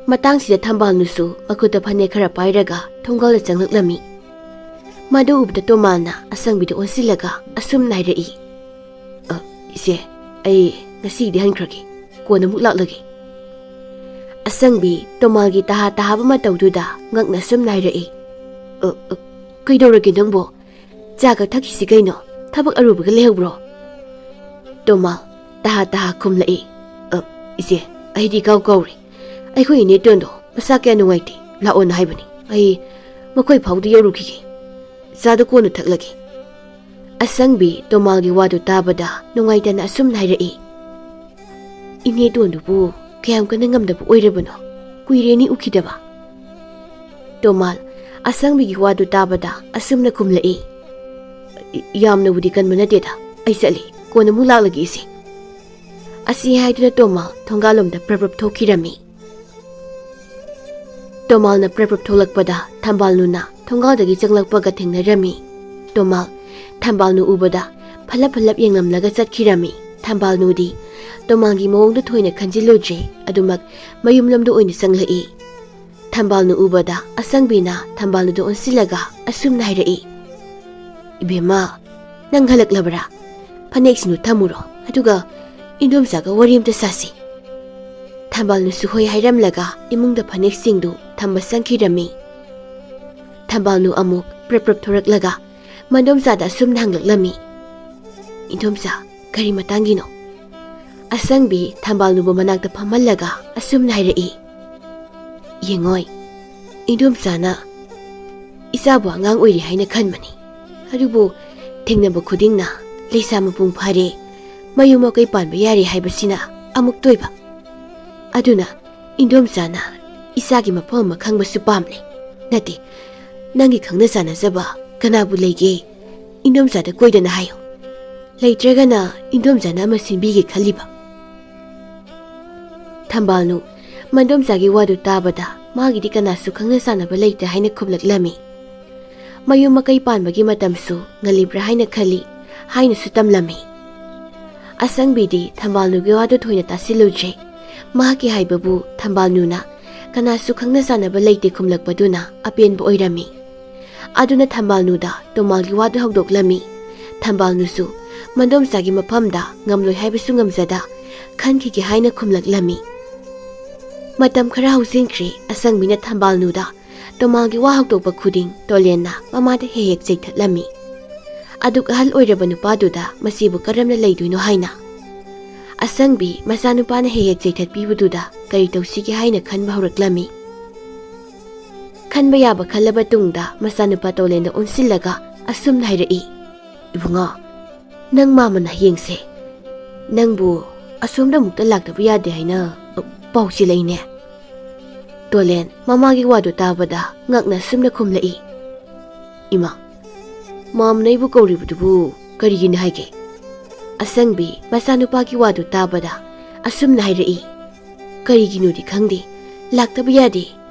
ꯃꯇꯥꯡꯁꯤꯗ ꯊꯝꯕꯥꯜꯅꯨꯁꯨ ꯃꯈꯨꯠꯇ ꯐꯅꯦꯛ ꯈꯔ ꯄꯥꯏꯔꯒ ꯊꯣꯡꯒꯥꯜꯗ ꯆꯪꯂꯛꯂꯝꯃꯤ꯫ ꯃꯗꯨ ꯎꯕꯗ ꯇꯣꯃꯥꯜꯅ ꯑꯁꯪꯕꯤꯗ ꯑꯣꯟꯁꯤꯜꯂꯒ ꯑꯁꯨꯝꯅ ꯍꯥꯏꯔꯛꯏ, "ꯑ, ꯏꯆꯦ, ꯑꯩ ꯉꯁꯤꯒꯤꯗꯤ ꯍꯟꯈ꯭ꯔꯒꯦ, ꯀꯣꯟꯅ ꯑꯃꯨꯛ ꯂꯥꯛꯂꯒꯦ꯫" ꯑꯁꯪꯕꯤ ꯇꯣꯃꯥꯜꯒꯤ ꯇꯍꯥ ꯇꯍꯥꯕ ꯃꯇꯧꯗꯨꯗ ꯉꯛꯅ ꯑꯁꯨꯝꯅ ꯍꯥꯏꯔꯛꯏ, "ꯑ, ꯑ, ꯀꯩꯗꯧꯔꯒꯦ ꯅꯪꯕꯣ? ꯆꯥꯒ ꯊꯛꯈꯤꯁꯤ ꯀꯩꯅꯣ, ꯊꯕꯛ ꯑꯔꯨꯕꯒ ꯂꯩꯍꯧꯕ꯭ꯔꯣ?" ꯇꯣꯃꯥꯜ ꯇꯍꯥ ꯇꯍꯥ ꯈꯨꯝꯂꯛꯏ, "ꯑ, ꯏꯆꯦ, ꯑꯩꯗꯤ ꯏꯀꯥꯎ ꯀꯥꯎꯔꯦ꯫ ꯑꯩꯈꯣꯏ ꯏꯅꯦꯇꯣꯟꯗꯣ ꯃꯁꯥ ꯀꯌꯥ ꯅꯨꯡꯉꯥꯏꯇꯦ, ꯂꯥꯛꯑꯣꯅ ꯍꯥꯏꯕꯅꯤ꯫ ꯑꯩ ꯃꯈꯣꯏ ꯐꯥꯎꯗ ꯌꯧꯔꯨꯈꯤꯒꯦ꯫ ꯆꯥꯗꯣ ꯀꯣꯟꯅ ꯊꯛꯂꯒꯦ꯫" ꯑꯁꯪꯕꯤ ꯇꯣꯃꯥꯜꯒꯤ ꯋꯥꯗꯨ ꯇꯥꯕꯗ ꯅꯨꯡꯉꯥꯏꯇꯅ ꯑꯁꯨꯝꯅ ꯍꯥꯏꯔꯛꯏ, "ꯏꯅꯦꯇꯣꯟꯗꯨꯕꯨ ꯀꯌꯥꯝ ꯀꯟꯅ ꯉꯝꯗꯕ ꯑꯣꯏꯔꯕꯅꯣ? ꯀꯨꯏꯔꯦꯅꯤ ꯎꯈꯤꯗꯕ꯫" ꯇꯣꯃꯥꯜ ꯑꯁꯪꯕꯤꯒꯤ ꯋꯥꯗꯨ ꯇꯥꯕꯗ ꯑꯁꯨꯝꯅ ꯈꯨꯝꯂꯛꯏ, "ꯌꯥꯝꯅꯕꯨꯗꯤ ꯀꯟꯕ ꯅꯠꯇꯦꯗ, ꯑꯩ ꯆꯠꯂꯤ, ꯀꯣꯟꯅ ꯑꯃꯨꯛ ꯂꯥꯛꯂꯒꯦ ꯏꯆꯦ꯫" ꯑꯁꯤ ꯍꯥꯏꯗꯨꯅ ꯇꯣꯃꯥꯜ ꯊꯣꯡꯒꯥꯜꯂꯣꯝꯗ ꯄ꯭ꯔꯞ ꯄ꯭ꯔꯞ ꯊꯣꯛꯈꯤꯔꯝꯃꯤ꯫ ꯇꯣꯃꯥꯜꯅ ꯄ꯭ꯔꯞ ꯄ꯭ꯔꯞ ꯊꯣꯛꯂꯛꯄꯗ ꯊꯝꯕꯥꯜꯅꯨꯅ ꯊꯣꯡꯒꯥꯜꯗꯒꯤ ꯆꯪꯂꯛꯄꯒ ꯊꯦꯡꯅꯔꯝꯃꯤ꯫ ꯇꯣꯃꯥꯜ ꯊꯝꯕꯥꯜꯅꯨ ꯎꯕꯗ ꯐꯠꯂꯞ ꯐꯠꯂꯞ ꯌꯦꯡꯂꯝꯂꯒ ꯆꯠꯈꯤꯔꯝꯃꯤ꯫ ꯊꯝꯕꯥꯜꯅꯨꯗꯤ ꯇꯣꯃꯥꯡꯒꯤ ꯃꯑꯣꯡꯗ ꯊꯣꯏꯅ ꯈꯟꯖꯤꯜꯂꯨꯗ꯭ꯔꯦ, ꯑꯗꯨꯃꯛ ꯃꯌꯨꯝꯂꯣꯝꯗ ꯑꯣꯏꯅ ꯆꯪꯂꯛꯏ꯫ ꯊꯝꯕꯥꯜꯅꯨ ꯎꯕꯗ ꯑꯁꯪꯕꯤꯅ ꯊꯝꯕꯥꯜꯅꯨꯗ ꯑꯣꯟꯁꯤꯜꯂꯒ ꯑꯁꯨꯝꯅ ꯍꯥꯏꯔꯛꯏ, "ꯏꯕꯦꯝꯃ, ꯅꯪ ꯍꯜꯂꯛꯂꯕ꯭ꯔꯥ? ꯐꯅꯦꯛꯁꯤꯡꯗꯨ ꯊꯝꯃꯨꯔꯣ, ꯑꯗꯨꯒ ꯏꯟꯗꯣꯝꯆꯥꯒ ꯋꯥꯔꯤ ꯑꯝꯇ ꯁꯥꯁꯤ꯫" ꯊꯝꯕꯥꯜꯅꯨꯁꯨ ꯍꯣꯏ ꯍꯥꯏꯔꯝꯂꯒ ꯏꯃꯨꯡꯗ ꯐꯅꯦꯛꯁꯤꯡꯗꯨ ꯊꯝꯕ ꯆꯪꯈꯤꯔꯝꯃꯤ꯫ ꯊꯝꯕꯥꯜꯅꯨ ꯑꯃꯨꯛ ꯄ꯭ꯔꯞ ꯄ꯭ꯔꯞ ꯊꯣꯔꯛꯂꯒ ꯃꯟꯗꯣꯝꯆꯥꯗ ꯑꯁꯨꯝꯅ ꯍꯪꯂꯛꯂꯝꯃꯤ, "ꯏꯟꯗꯣꯝꯆꯥ, ꯀꯔꯤ ꯃꯇꯥꯡꯒꯤꯅꯣ?" ꯑꯁꯪꯕꯤ ꯊꯝꯕꯥꯜꯅꯨꯕ ꯃꯅꯥꯛꯇ ꯐꯝꯍꯜꯂꯒ ꯑꯁꯨꯝꯅ ꯍꯥꯏꯔꯛꯏ, "ꯌꯦꯡꯉꯣꯏ, ꯏꯟꯗꯣꯝꯆꯥꯅ ꯏꯆꯥꯕꯨ ꯑꯉꯥꯡ ꯑꯣꯏꯔꯤ ꯍꯥꯏꯅ ꯈꯟꯕꯅꯤ, ꯑꯗꯨꯕꯨ ꯊꯦꯡꯅꯕ ꯈꯨꯗꯤꯡꯅ ꯂꯩꯁꯥ ꯃꯄꯨꯡ ꯐꯥꯔꯦ, ꯃꯌꯨꯝ ꯃꯀꯩ ꯄꯥꯟꯕ ꯌꯥꯔꯦ ꯍꯥꯏꯕꯁꯤꯅ ꯑꯃꯨꯛꯇ ꯑꯣꯏꯕ꯫ ꯑꯗꯨꯅ ꯏꯟꯗꯣꯝꯆꯥꯅ ꯏꯆꯥꯒꯤ ꯃꯐꯝ ꯑꯃ ꯈꯪꯕꯁꯨ ꯄꯥꯝꯂꯦ꯫ ꯅꯠꯇꯦ, ꯅꯪꯒꯤ ꯈꯪꯅ ꯆꯥꯟꯅꯖꯕ ꯀꯅꯥꯕꯨ ꯂꯩꯒꯦ? ꯏꯟꯗꯣꯝꯆꯥꯗ ꯀꯣꯏꯗꯅ ꯍꯥꯏꯌꯨ꯫ ꯂꯩꯇ꯭ꯔꯒꯅ ꯏꯟꯗꯣꯝꯆꯥꯅ ꯑꯃ ꯁꯤꯟꯕꯤꯒꯦ ꯈꯜꯂꯤꯕ꯫" ꯊꯝꯕꯥꯜꯅꯨ ꯃꯟꯗꯣꯝꯆꯥꯒꯤ ꯋꯥꯗꯨ ꯇꯥꯕꯗ ꯃꯥꯒꯤꯗꯤ ꯀꯅꯥꯁꯨ ꯈꯪꯅ ꯆꯥꯟꯅꯕ ꯂꯩꯇꯦ ꯍꯥꯏꯅ ꯈꯨꯝꯂꯛꯂꯝꯃꯤ꯫ ꯃꯌꯨꯝ ꯃꯀꯩ ꯄꯥꯟꯕꯒꯤ ꯃꯇꯝꯁꯨ ꯉꯜꯂꯤꯕ꯭ꯔꯥ ꯍꯥꯏꯅ ꯈꯜꯂꯤ ꯍꯥꯏꯅꯁꯨ ꯇꯝꯂꯝꯃꯤ꯫ ꯑꯁꯪꯕꯤꯗꯤ ꯊꯝꯕꯥꯜꯅꯨꯒꯤ ꯋꯥꯗꯨ ꯊꯣꯏꯅ ꯇꯥꯁꯤꯜꯂꯨꯗ꯭ꯔꯦ꯫ ꯃꯍꯥꯛꯀꯤ ꯍꯥꯏꯕꯕꯨ ꯊꯝꯕꯥꯜꯅꯨꯅ ꯀꯅꯥꯁꯨ ꯈꯪꯅ ꯆꯥꯟꯅꯕ ꯂꯩꯇꯦ ꯈꯨꯝꯂꯛꯄꯗꯨꯅ ꯑꯄꯦꯟꯕ ꯑꯣꯏꯔꯝꯃꯤ꯫ ꯑꯗꯨꯅ ꯊꯝꯕꯥꯜꯅꯨꯗ ꯇꯣꯃꯥꯜꯒꯤ ꯋꯥꯗꯨ ꯍꯧꯗꯣꯛꯂꯝꯃꯤ꯫ ꯊꯝꯕꯥꯜꯅꯨꯁꯨ ꯃꯟꯗꯣꯝꯆꯥꯒꯤ ꯃꯐꯝꯗ ꯉꯝꯂꯣꯏ ꯍꯥꯏꯕꯁꯨ ꯉꯝꯖꯗ ꯈꯟꯈꯤꯒꯦ ꯍꯥꯏꯅ ꯈꯨꯝꯂꯛꯂꯝꯃꯤ꯫ ꯃꯇꯝ ꯈꯔ ꯍꯧꯖꯤꯟꯈ꯭ꯔꯦ꯫ ꯑꯁꯪꯕꯤꯅ ꯊꯝꯕꯥꯜꯅꯨꯗ ꯇꯣꯃꯥꯜꯒꯤ ꯋꯥ ꯍꯧꯗꯣꯛꯄ ꯈꯨꯗꯤꯡ ꯇꯣꯂꯦꯟꯅ ꯃꯃꯥꯗ ꯍꯦꯛ ꯍꯦꯛ ꯆꯩꯊꯠꯂꯝꯃꯤ꯫ ꯑꯗꯨꯛ ꯑꯍꯜ ꯑꯣꯏꯔꯕ ꯅꯨꯄꯥꯗꯨꯗ ꯃꯁꯤꯕꯨ ꯀꯔꯝꯅ ꯂꯩꯗꯣꯏꯅꯣ ꯍꯥꯏꯅ꯫ ꯑꯁꯪꯕꯤ ꯃꯆꯥꯅꯨꯄꯥꯅ ꯍꯦꯛ ꯍꯦꯛ ꯆꯩꯊꯠꯄꯤꯕꯗꯨꯗ ꯀꯔꯤ ꯇꯧꯁꯤꯒꯦ ꯍꯥꯏꯅ ꯈꯟꯕ ꯍꯧꯔꯛꯂꯝꯃꯤ꯫ ꯈꯟꯕ ꯌꯥꯕ ꯈꯜꯂꯕ ꯇꯨꯡꯗ ꯃꯆꯥꯅꯨꯄꯥ ꯇꯣꯂꯦꯟꯗ ꯑꯣꯟꯁꯤꯜꯂꯒ ꯑꯁꯨꯝꯅ ꯍꯥꯏꯔꯛꯏ, "ꯏꯕꯨꯡꯉꯣ, ꯅꯪ ꯃꯥꯃꯅ ꯍꯌꯦꯡꯁꯦ ꯅꯪꯕꯨ ꯑꯁꯣꯝꯗ ꯑꯃꯨꯛꯇ ꯂꯥꯛꯇꯕ ꯌꯥꯗꯦ ꯍꯥꯏꯅ ꯄꯥꯎ ꯆꯦꯜꯂꯛꯏꯅꯦ꯫" ꯇꯣꯂꯦꯟ ꯃꯃꯥꯒꯤ ꯋꯥꯗꯨ ꯇꯥꯕꯗ ꯉꯛꯅ ꯑꯁꯨꯝꯅ ꯈꯨꯝꯂꯛꯏ, "ꯏꯃꯥ, ꯃꯥꯝꯅ ꯑꯩꯕꯨ ꯀꯧꯔꯤꯕꯗꯨꯕꯨ ꯀꯔꯤꯒꯤꯅꯤ ꯍꯥꯏꯒꯦ?" ꯑꯁꯪꯕꯤ ꯃꯆꯥꯅꯨꯄꯥꯒꯤ ꯋꯥꯗꯨ ꯇꯥꯕꯗ ꯑꯁꯨꯝꯅ ꯍꯥꯏꯔꯛꯏ, "ꯀꯔꯤꯒꯤꯅꯣꯗꯤ ꯈꯪꯗꯦ, ꯂꯥꯛꯇꯕ ꯌꯥꯗꯦ,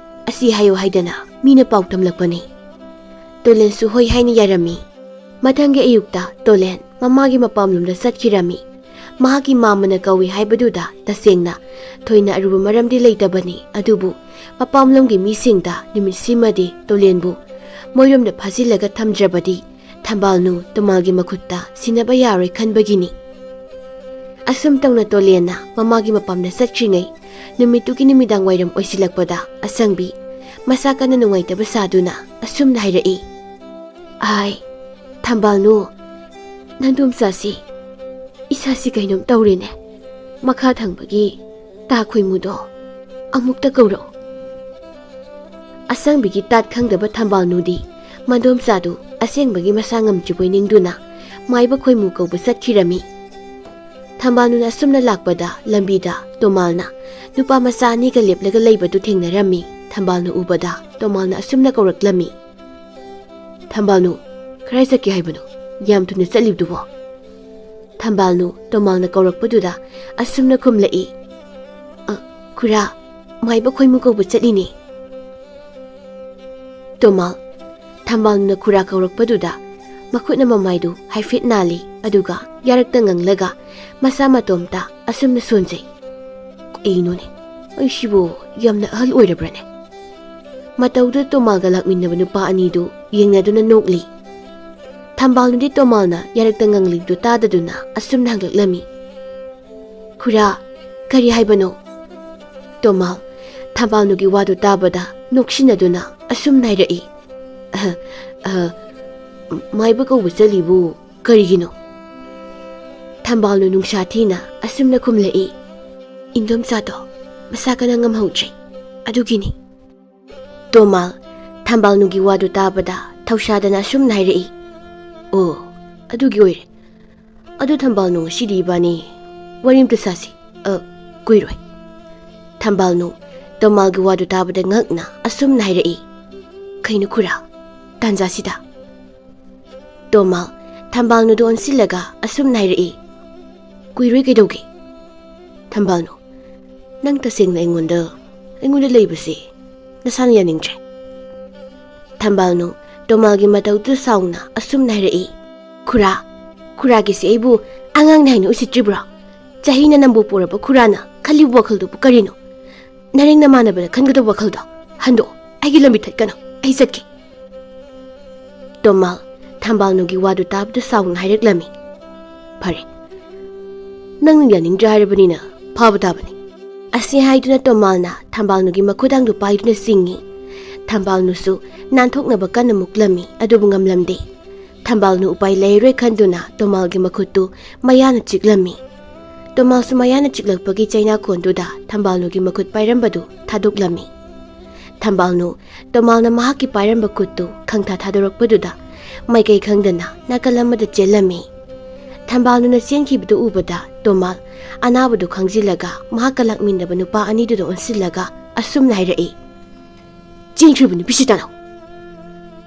ꯑꯁꯤ ꯍꯥꯏꯌꯨ ꯍꯥꯏꯗꯅ ꯃꯤꯅ ꯄꯥꯎ ꯇꯝꯂꯛꯄꯅꯤ꯫" ꯇꯣꯂꯦꯟꯁꯨ ꯍꯣꯏ ꯍꯥꯏꯅ ꯌꯥꯔꯝꯃꯤ꯫ ꯃꯊꯪꯒꯤ ꯑꯌꯨꯛꯇ ꯇꯣꯂꯦꯟ ꯃꯃꯥꯒꯤ ꯃꯄꯥꯝꯂꯣꯝꯗ ꯆꯠꯈꯤꯔꯝꯃꯤ꯫ ꯃꯍꯥꯛꯀꯤ ꯃꯥꯝꯃꯅ ꯀꯧꯏ ꯍꯥꯏꯕꯗꯨꯗ ꯇꯁꯦꯡꯅ ꯊꯣꯏꯅ ꯑꯔꯨꯕ ꯃꯔꯝꯗꯤ ꯂꯩꯇꯕꯅꯤ, ꯑꯗꯨꯕꯨ ꯃꯄꯥꯝꯂꯣꯝꯒꯤ ꯃꯤꯁꯤꯡꯗ ꯅꯨꯃꯤꯠꯁꯤꯃꯗꯤ ꯇꯣꯂꯦꯟꯕꯨ ꯃꯣꯏꯔꯣꯝꯗ ꯐꯥꯖꯤꯜꯂꯒ ꯊꯝꯗ꯭ꯔꯕꯗꯤ ꯊꯝꯕꯥꯜꯅꯨ ꯇꯣꯃꯥꯜꯒꯤ ꯃꯈꯨꯠꯇ ꯁꯤꯟꯅꯕ ꯌꯥꯔꯣꯏ ꯈꯟꯕꯒꯤꯅꯤ꯫ ꯑꯁꯨꯝ ꯇꯧꯅ ꯇꯣꯂꯦꯟꯅ ꯃꯃꯥꯒꯤ ꯃꯄꯥꯝꯗ ꯆꯠꯈ꯭ꯔꯤꯉꯩ, ꯅꯨꯃꯤꯠꯇꯨꯒꯤ ꯅꯨꯃꯤꯗꯥꯡ ꯋꯥꯏꯔꯝ ꯑꯣꯏꯁꯤꯜꯂꯛꯄꯗ ꯑꯁꯪꯕꯤ ꯃꯁꯥ ꯀꯟꯅ ꯅꯨꯡꯉꯥꯏꯇꯕ ꯁꯥꯗꯨꯅ ꯑꯁꯨꯝꯅ ꯍꯥꯏꯔꯛꯏ, "ꯑꯥꯏ, ꯊꯝꯕꯥꯜꯅꯨ, ꯅꯟꯗꯣꯝꯆꯥꯁꯤ, ꯏꯁꯥꯁꯤ ꯀꯩꯅꯣꯝ ꯇꯧꯔꯦꯅꯦ꯫ ꯃꯈꯥ ꯊꯪꯕꯒꯤ ꯇꯥ ꯈꯣꯏꯃꯨꯗꯣ ꯑꯃꯨꯛꯇ ꯀꯧꯔꯛꯎ꯫" ꯑꯁꯪꯕꯤꯒꯤ ꯇꯥꯠ ꯈꯪꯗꯕ ꯊꯝꯕꯥꯜꯅꯨꯗꯤ ꯃꯟꯗꯣꯝꯆꯥꯗꯨ ꯑꯁꯦꯡꯕꯒꯤ ꯃꯁꯥ ꯉꯝꯗ꯭ꯔꯤꯕꯣꯏ ꯅꯤꯡꯗꯨꯅ ꯃꯥꯏꯕ ꯈꯣꯏꯃꯨ ꯀꯧꯕ ꯆꯠꯈꯤꯔꯝꯃꯤ꯫ ꯊꯝꯕꯥꯜꯅꯨꯅ ꯑꯁꯨꯝꯅ ꯂꯥꯛꯄꯗ ꯂꯝꯕꯤꯗ ꯇꯣꯃꯥꯜꯅ ꯅꯨꯄꯥ ꯃꯆꯥ ꯑꯅꯤꯒ ꯂꯦꯞꯂꯒ ꯂꯩꯕꯗꯨ ꯊꯦꯡꯅꯔꯝꯃꯤ꯫ ꯊꯝꯕꯥꯜꯅꯨ ꯎꯕꯗ ꯇꯣꯃꯥꯜꯅ ꯑꯁꯨꯝꯅ ꯀꯧꯔꯛꯂꯝꯃꯤ, "ꯊꯝꯕꯥꯜꯅꯨ, ꯀꯗꯥꯏ ꯆꯠꯀꯦ ꯍꯥꯏꯕꯅꯣ? ꯌꯥꯝ ꯊꯨꯅ ꯆꯠꯂꯤꯕꯗꯨꯕꯣ?" ꯊꯝꯕꯥꯜꯅꯨ ꯇꯣꯃꯥꯜꯅ ꯀꯧꯔꯛꯄꯗꯨꯗ ꯑꯁꯨꯝꯅ ꯈꯨꯝꯂꯛꯏ, "ꯑ, ꯈꯨꯔꯥ, ꯃꯥꯏꯕ ꯈꯣꯏꯃꯨ ꯀꯧꯕ ꯆꯠꯂꯤꯅꯦ꯫" ꯇꯣꯃꯥꯜ, ꯊꯝꯕꯥꯜꯅꯨꯅ ꯈꯨꯔꯥ ꯀꯧꯔꯛꯄꯗꯨꯗ ꯃꯈꯨꯠꯅ ꯃꯃꯥꯏꯗꯨ ꯍꯥꯏꯐꯦꯠ ꯅꯥꯜꯂꯤ, ꯑꯗꯨꯒ ꯌꯥꯔꯛꯇ ꯉꯪꯂꯒ ꯃꯁꯥ ꯃꯇꯣꯝꯇ ꯑꯁꯨꯝꯅ ꯁꯣꯟꯖꯩ, "ꯀꯩꯅꯣꯅꯦ, ꯑꯩꯁꯤꯕꯨ ꯌꯥꯝꯅ ꯑꯍꯜ ꯑꯣꯏꯔꯕ꯭ꯔꯅꯦ?" ꯃꯇꯧꯗꯨꯗ ꯇꯣꯃꯥꯜꯒ ꯂꯥꯛꯃꯤꯟꯅꯕ ꯅꯨꯄꯥ ꯑꯅꯤꯗꯨ ꯌꯦꯡꯅꯗꯨꯅ ꯅꯣꯛꯂꯤ꯫ ꯊꯝꯕꯥꯜꯅꯨꯗꯤ ꯇꯣꯃꯥꯜꯅ ꯌꯥꯔꯛꯇ ꯉꯪꯂꯤꯕꯗꯨ ꯇꯥꯗꯗꯨꯅ ꯑꯁꯨꯝꯅ ꯍꯪꯂꯛꯂꯝꯃꯤ, "ꯈꯨꯔꯥ, ꯀꯔꯤ ꯍꯥꯏꯕꯅꯣ?" ꯇꯣꯃꯥꯜ, ꯊꯝꯕꯥꯜꯅꯨꯒꯤ ꯋꯥꯗꯨ ꯇꯥꯕꯗ ꯅꯣꯛꯁꯤꯟꯅꯗꯨꯅ ꯑꯁꯨꯝꯅ ꯍꯥꯏꯔꯛꯏ, "ꯑꯍ, ꯑꯍ, ꯃꯥꯏꯕ ꯀꯧꯕ ꯆꯠꯂꯤꯕꯨ ꯀꯔꯤꯒꯤꯅꯣ?" ꯊꯝꯕꯥꯜꯅꯨ ꯅꯨꯡꯁꯥ ꯊꯤꯅ ꯑꯁꯨꯝꯅ ꯈꯨꯝꯂꯛꯏ, "ꯏꯟꯗꯣꯝꯆꯥꯗꯣ ꯃꯁꯥ ꯀꯟꯅ ꯉꯝꯍꯧꯗ꯭ꯔꯦ, ꯑꯗꯨꯒꯤꯅꯤ꯫" ꯇꯣꯃꯥꯜ, ꯊꯝꯕꯥꯜꯅꯨꯒꯤ ꯋꯥꯗꯨ ꯇꯥꯕꯗ ꯊꯧꯁꯥꯗꯅ ꯑꯁꯨꯝꯅ ꯍꯥꯏꯔꯛꯏ, "ꯑꯣ, ꯑꯗꯨꯒꯤ ꯑꯣꯏꯔꯦ꯫ ꯑꯗꯨ ꯊꯝꯕꯥꯜꯅꯨ, ꯉꯁꯤꯗꯤ ꯏꯕꯥꯅꯤ ꯋꯥꯔꯤ ꯑꯝꯇ ꯁꯥꯁꯤ꯫ ꯑ, ꯀꯨꯏꯔꯣꯏ꯫" ꯊꯝꯕꯥꯜꯅꯨ ꯇꯣꯃꯥꯜꯒꯤ ꯋꯥꯗꯨ ꯇꯥꯕꯗ ꯉꯛꯅ ꯑꯁꯨꯝꯅ ꯍꯥꯏꯔꯛꯏ, "ꯀꯩꯅꯣ ꯈꯨꯔꯥ, ꯇꯥꯟꯖꯥꯁꯤꯗ?" ꯇꯣꯃꯥꯜ, ꯊꯝꯕꯥꯜꯅꯨꯗꯨ ꯑꯣꯟꯁꯤꯜꯂꯒ ꯑꯁꯨꯝꯅ ꯍꯥꯏꯔꯛꯏ, "ꯀꯨꯏꯔꯣꯏ ꯀꯩꯗꯧꯒꯦ? ꯊꯝꯕꯥꯜꯅꯨ, ꯅꯪ ꯇꯁꯦꯡꯅ ꯑꯩꯉꯣꯟꯗ, ꯑꯩꯉꯣꯟꯗ ꯂꯩꯕꯁꯦ ꯅꯁꯥꯅ ꯌꯥꯅꯤꯡꯗ꯭ꯔꯦ?" ꯊꯝꯕꯥꯜꯅꯨ ꯇꯣꯃꯥꯜꯒꯤ ꯃꯇꯧꯗꯨ ꯁꯥꯎꯅ ꯑꯁꯨꯝꯅ ꯍꯥꯏꯔꯛꯏ, "ꯈꯨꯔꯥ, ꯈꯨꯔꯥꯒꯤꯁꯦ ꯑꯩꯕꯨ ꯑꯉꯥꯡꯅꯤ ꯍꯥꯏꯅ ꯎꯁꯤꯠꯇ꯭ꯔꯤꯕ꯭ꯔꯣ? ꯆꯍꯤꯅ ꯅꯝꯕꯨ ꯄꯨꯔꯕ ꯈꯨꯔꯥꯅ ꯈꯜꯂꯤꯕ ꯋꯥꯈꯜꯗꯨꯕꯨ ꯀꯔꯤꯅꯣ? ꯅꯔꯦꯡ ꯅꯃꯥꯟꯅꯕꯗ ꯈꯟꯒꯗꯕ ꯋꯥꯈꯜꯗꯣ ꯍꯟꯗꯣꯛꯑꯣ꯫ ꯑꯩꯒꯤ ꯂꯝꯕꯤ ꯊꯠꯀꯅꯨ꯫ ꯑꯩ ꯆꯠꯀꯦ꯫ ꯇꯣꯃꯥꯜ ꯊꯝꯕꯥꯜꯅꯨꯒꯤ ꯋꯥꯗꯨ ꯇꯥꯕꯗ ꯁꯥꯎꯅ ꯍꯥꯏꯔꯛꯂꯝꯃꯤ꯫ ꯐꯔꯦ, ꯅꯪꯅ ꯌꯥꯅꯤꯡꯗ꯭ꯔꯦ ꯍꯥꯏꯔꯕꯅꯤꯅ ꯐꯥꯕ ꯇꯥꯕꯅꯤ꯫ ꯑꯁꯤ ꯍꯥꯏꯗꯨꯅ ꯇꯣꯃꯥꯜꯅ ꯊꯝꯕꯥꯜꯅꯨꯒꯤ ꯃꯈꯨꯗꯥꯡꯗꯨ ꯄꯥꯏꯗꯨꯅ ꯆꯤꯡꯏ꯫ ꯊꯝꯕꯥꯜꯅꯨꯁꯨ ꯅꯥꯟꯊꯣꯛꯅꯕ ꯀꯟꯅ ꯃꯨꯛꯂꯝꯃꯤ, ꯑꯗꯨꯕꯨ ꯉꯝꯂꯝꯗꯦ꯫ ꯊꯝꯕꯥꯜꯅꯨ ꯎꯄꯥꯏ ꯂꯩꯔꯣꯏ ꯈꯟꯗꯨꯅ ꯇꯣꯃꯥꯜꯒꯤ ꯃꯈꯨꯠꯇꯨ ꯃꯌꯥꯅ ꯆꯤꯛꯂꯝꯃꯤ꯫ ꯇꯣꯃꯥꯜꯁꯨ ꯃꯌꯥꯅ ꯆꯤꯛꯂꯛꯄꯒꯤ ꯆꯩꯅꯥꯀꯣꯟꯗꯨꯗ ꯊꯝꯕꯥꯜꯅꯨꯒꯤ ꯃꯈꯨꯠ ꯄꯥꯏꯔꯝꯕꯗꯨ ꯊꯥꯗꯣꯛꯂꯝꯃꯤ꯫ ꯊꯝꯕꯥꯜꯅꯨ ꯇꯣꯃꯥꯜꯅ ꯃꯍꯥꯛꯀꯤ ꯄꯥꯏꯔꯝꯕ ꯈꯨꯠꯇꯨ ꯈꯪꯊꯥ ꯊꯥꯗꯣꯔꯛꯄꯗꯨꯗ ꯃꯥꯏꯀꯩ ꯈꯪꯗꯅ ꯅꯥꯀꯜ ꯑꯃꯗ ꯆꯦꯜꯂꯝꯃꯤ꯫ ꯊꯝꯕꯥꯜꯅꯨꯅ ꯆꯦꯟꯈꯤꯕꯗꯨ ꯎꯕꯗ ꯇꯣꯃꯥꯜ ꯑꯅꯥꯕꯗꯨ ꯈꯪꯖꯤꯜꯂꯒ ꯃꯍꯥꯛꯀ ꯂꯥꯛꯃꯤꯟꯅꯕ ꯅꯨꯄꯥ ꯑꯅꯤꯗꯨꯗ ꯑꯣꯟꯁꯤꯜꯂꯒ ꯑꯁꯨꯝꯅ ꯍꯥꯏꯔꯛꯏ, "ꯆꯦꯟꯈ꯭ꯔꯤꯕ ꯅꯨꯄꯤꯁꯤ ꯇꯥꯅꯧ!"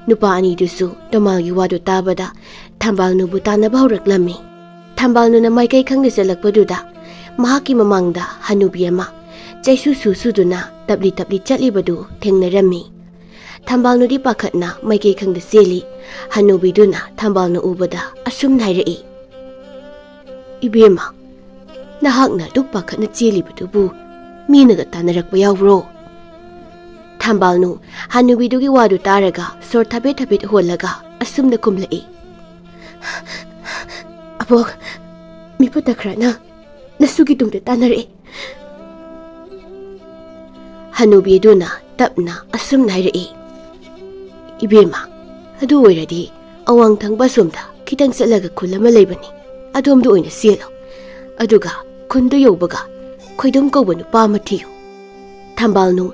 ꯅꯨꯄꯥ ꯑꯅꯤꯗꯨꯁꯨ ꯇꯣꯃꯥꯜꯒꯤ ꯋꯥꯗꯨ ꯇꯥꯕꯗ ꯊꯝꯕꯥꯜꯅꯨꯕꯨ ꯇꯥꯟꯅꯕ ꯍꯧꯔꯛꯂꯝꯃꯤ꯫ ꯊꯝꯕꯥꯜꯅꯨꯅ ꯃꯥꯏꯀꯩ ꯈꯪꯗ ꯆꯠꯂꯛꯄꯗꯨꯗ ꯃꯍꯥꯛꯀꯤ ꯃꯃꯥꯡꯗ ꯍꯅꯨꯕꯤ ꯑꯃ ꯆꯩꯁꯨ ꯁꯨ ꯁꯨꯗꯨꯅ ꯇꯞꯂꯤ ꯇꯞꯂꯤ ꯆꯠꯂꯤꯕꯗꯨ ꯊꯦꯡꯅꯔꯝꯃꯤ꯫ ꯊꯝꯕꯥꯜꯅꯨꯗꯤ ꯄꯥꯈꯠꯅ ꯃꯥꯏꯀꯩ ꯈꯪꯗ ꯆꯦꯜꯂꯤ꯫ ꯍꯅꯨꯕꯤꯗꯨꯅ ꯊꯝꯕꯥꯜꯅꯨ ꯎꯕꯗ ꯑꯁꯨꯝꯅ ꯍꯥꯏꯔꯛꯏ, "ꯏꯕꯦꯝꯃ, ꯅꯍꯥꯛꯅ ꯑꯗꯨꯛ ꯄꯥꯈꯠꯅ ꯆꯦꯜꯂꯤꯕꯗꯨꯕꯨ ꯃꯤꯅꯒ ꯇꯥꯟꯅꯔꯛꯄ ꯌꯥꯎꯕ꯭ꯔꯣ?" ꯊꯝꯕꯥꯜꯅꯨ ꯍꯅꯨꯕꯤꯗꯨꯒꯤ ꯋꯥꯗꯨ ꯇꯥꯔꯒ ꯁꯣꯔ ꯊꯕꯦꯠ ꯊꯕꯦꯠ ꯍꯣꯜꯂꯒ ꯑꯁꯨꯝꯅ ꯈꯨꯝꯂꯛꯏ, "ꯑꯕꯣꯛ, ꯃꯤꯐꯠꯇ ꯈꯔꯅ ꯅꯁꯨꯒꯤ ꯇꯨꯡꯗ ꯇꯥꯟꯅꯔꯛꯏ꯫" ꯍꯅꯨꯕꯤ ꯑꯗꯨꯅ ꯇꯞꯅ ꯑꯁꯨꯝꯅ ꯍꯥꯏꯔꯛꯏ, "ꯏꯕꯦꯝꯃ, ꯑꯗꯨ ꯑꯣꯏꯔꯗꯤ ꯑꯋꯥꯡ ꯊꯪꯕ ꯑꯁꯣꯝꯗ ꯈꯤꯇꯪ ꯆꯠꯂꯒ ꯈꯨꯜ ꯑꯃ ꯂꯩꯕꯅꯤ, ꯑꯗꯣꯝꯗ ꯑꯣꯏꯅ ꯆꯦꯜꯂꯣ꯫ ꯑꯗꯨꯒ ꯈꯨꯟꯗꯨ ꯌꯧꯕꯒ ꯈꯣꯏꯗꯨꯝ ꯀꯧꯕ ꯅꯨꯄꯥ ꯑꯃ ꯊꯤꯌꯨ꯫" ꯊꯝꯕꯥꯜꯅꯨ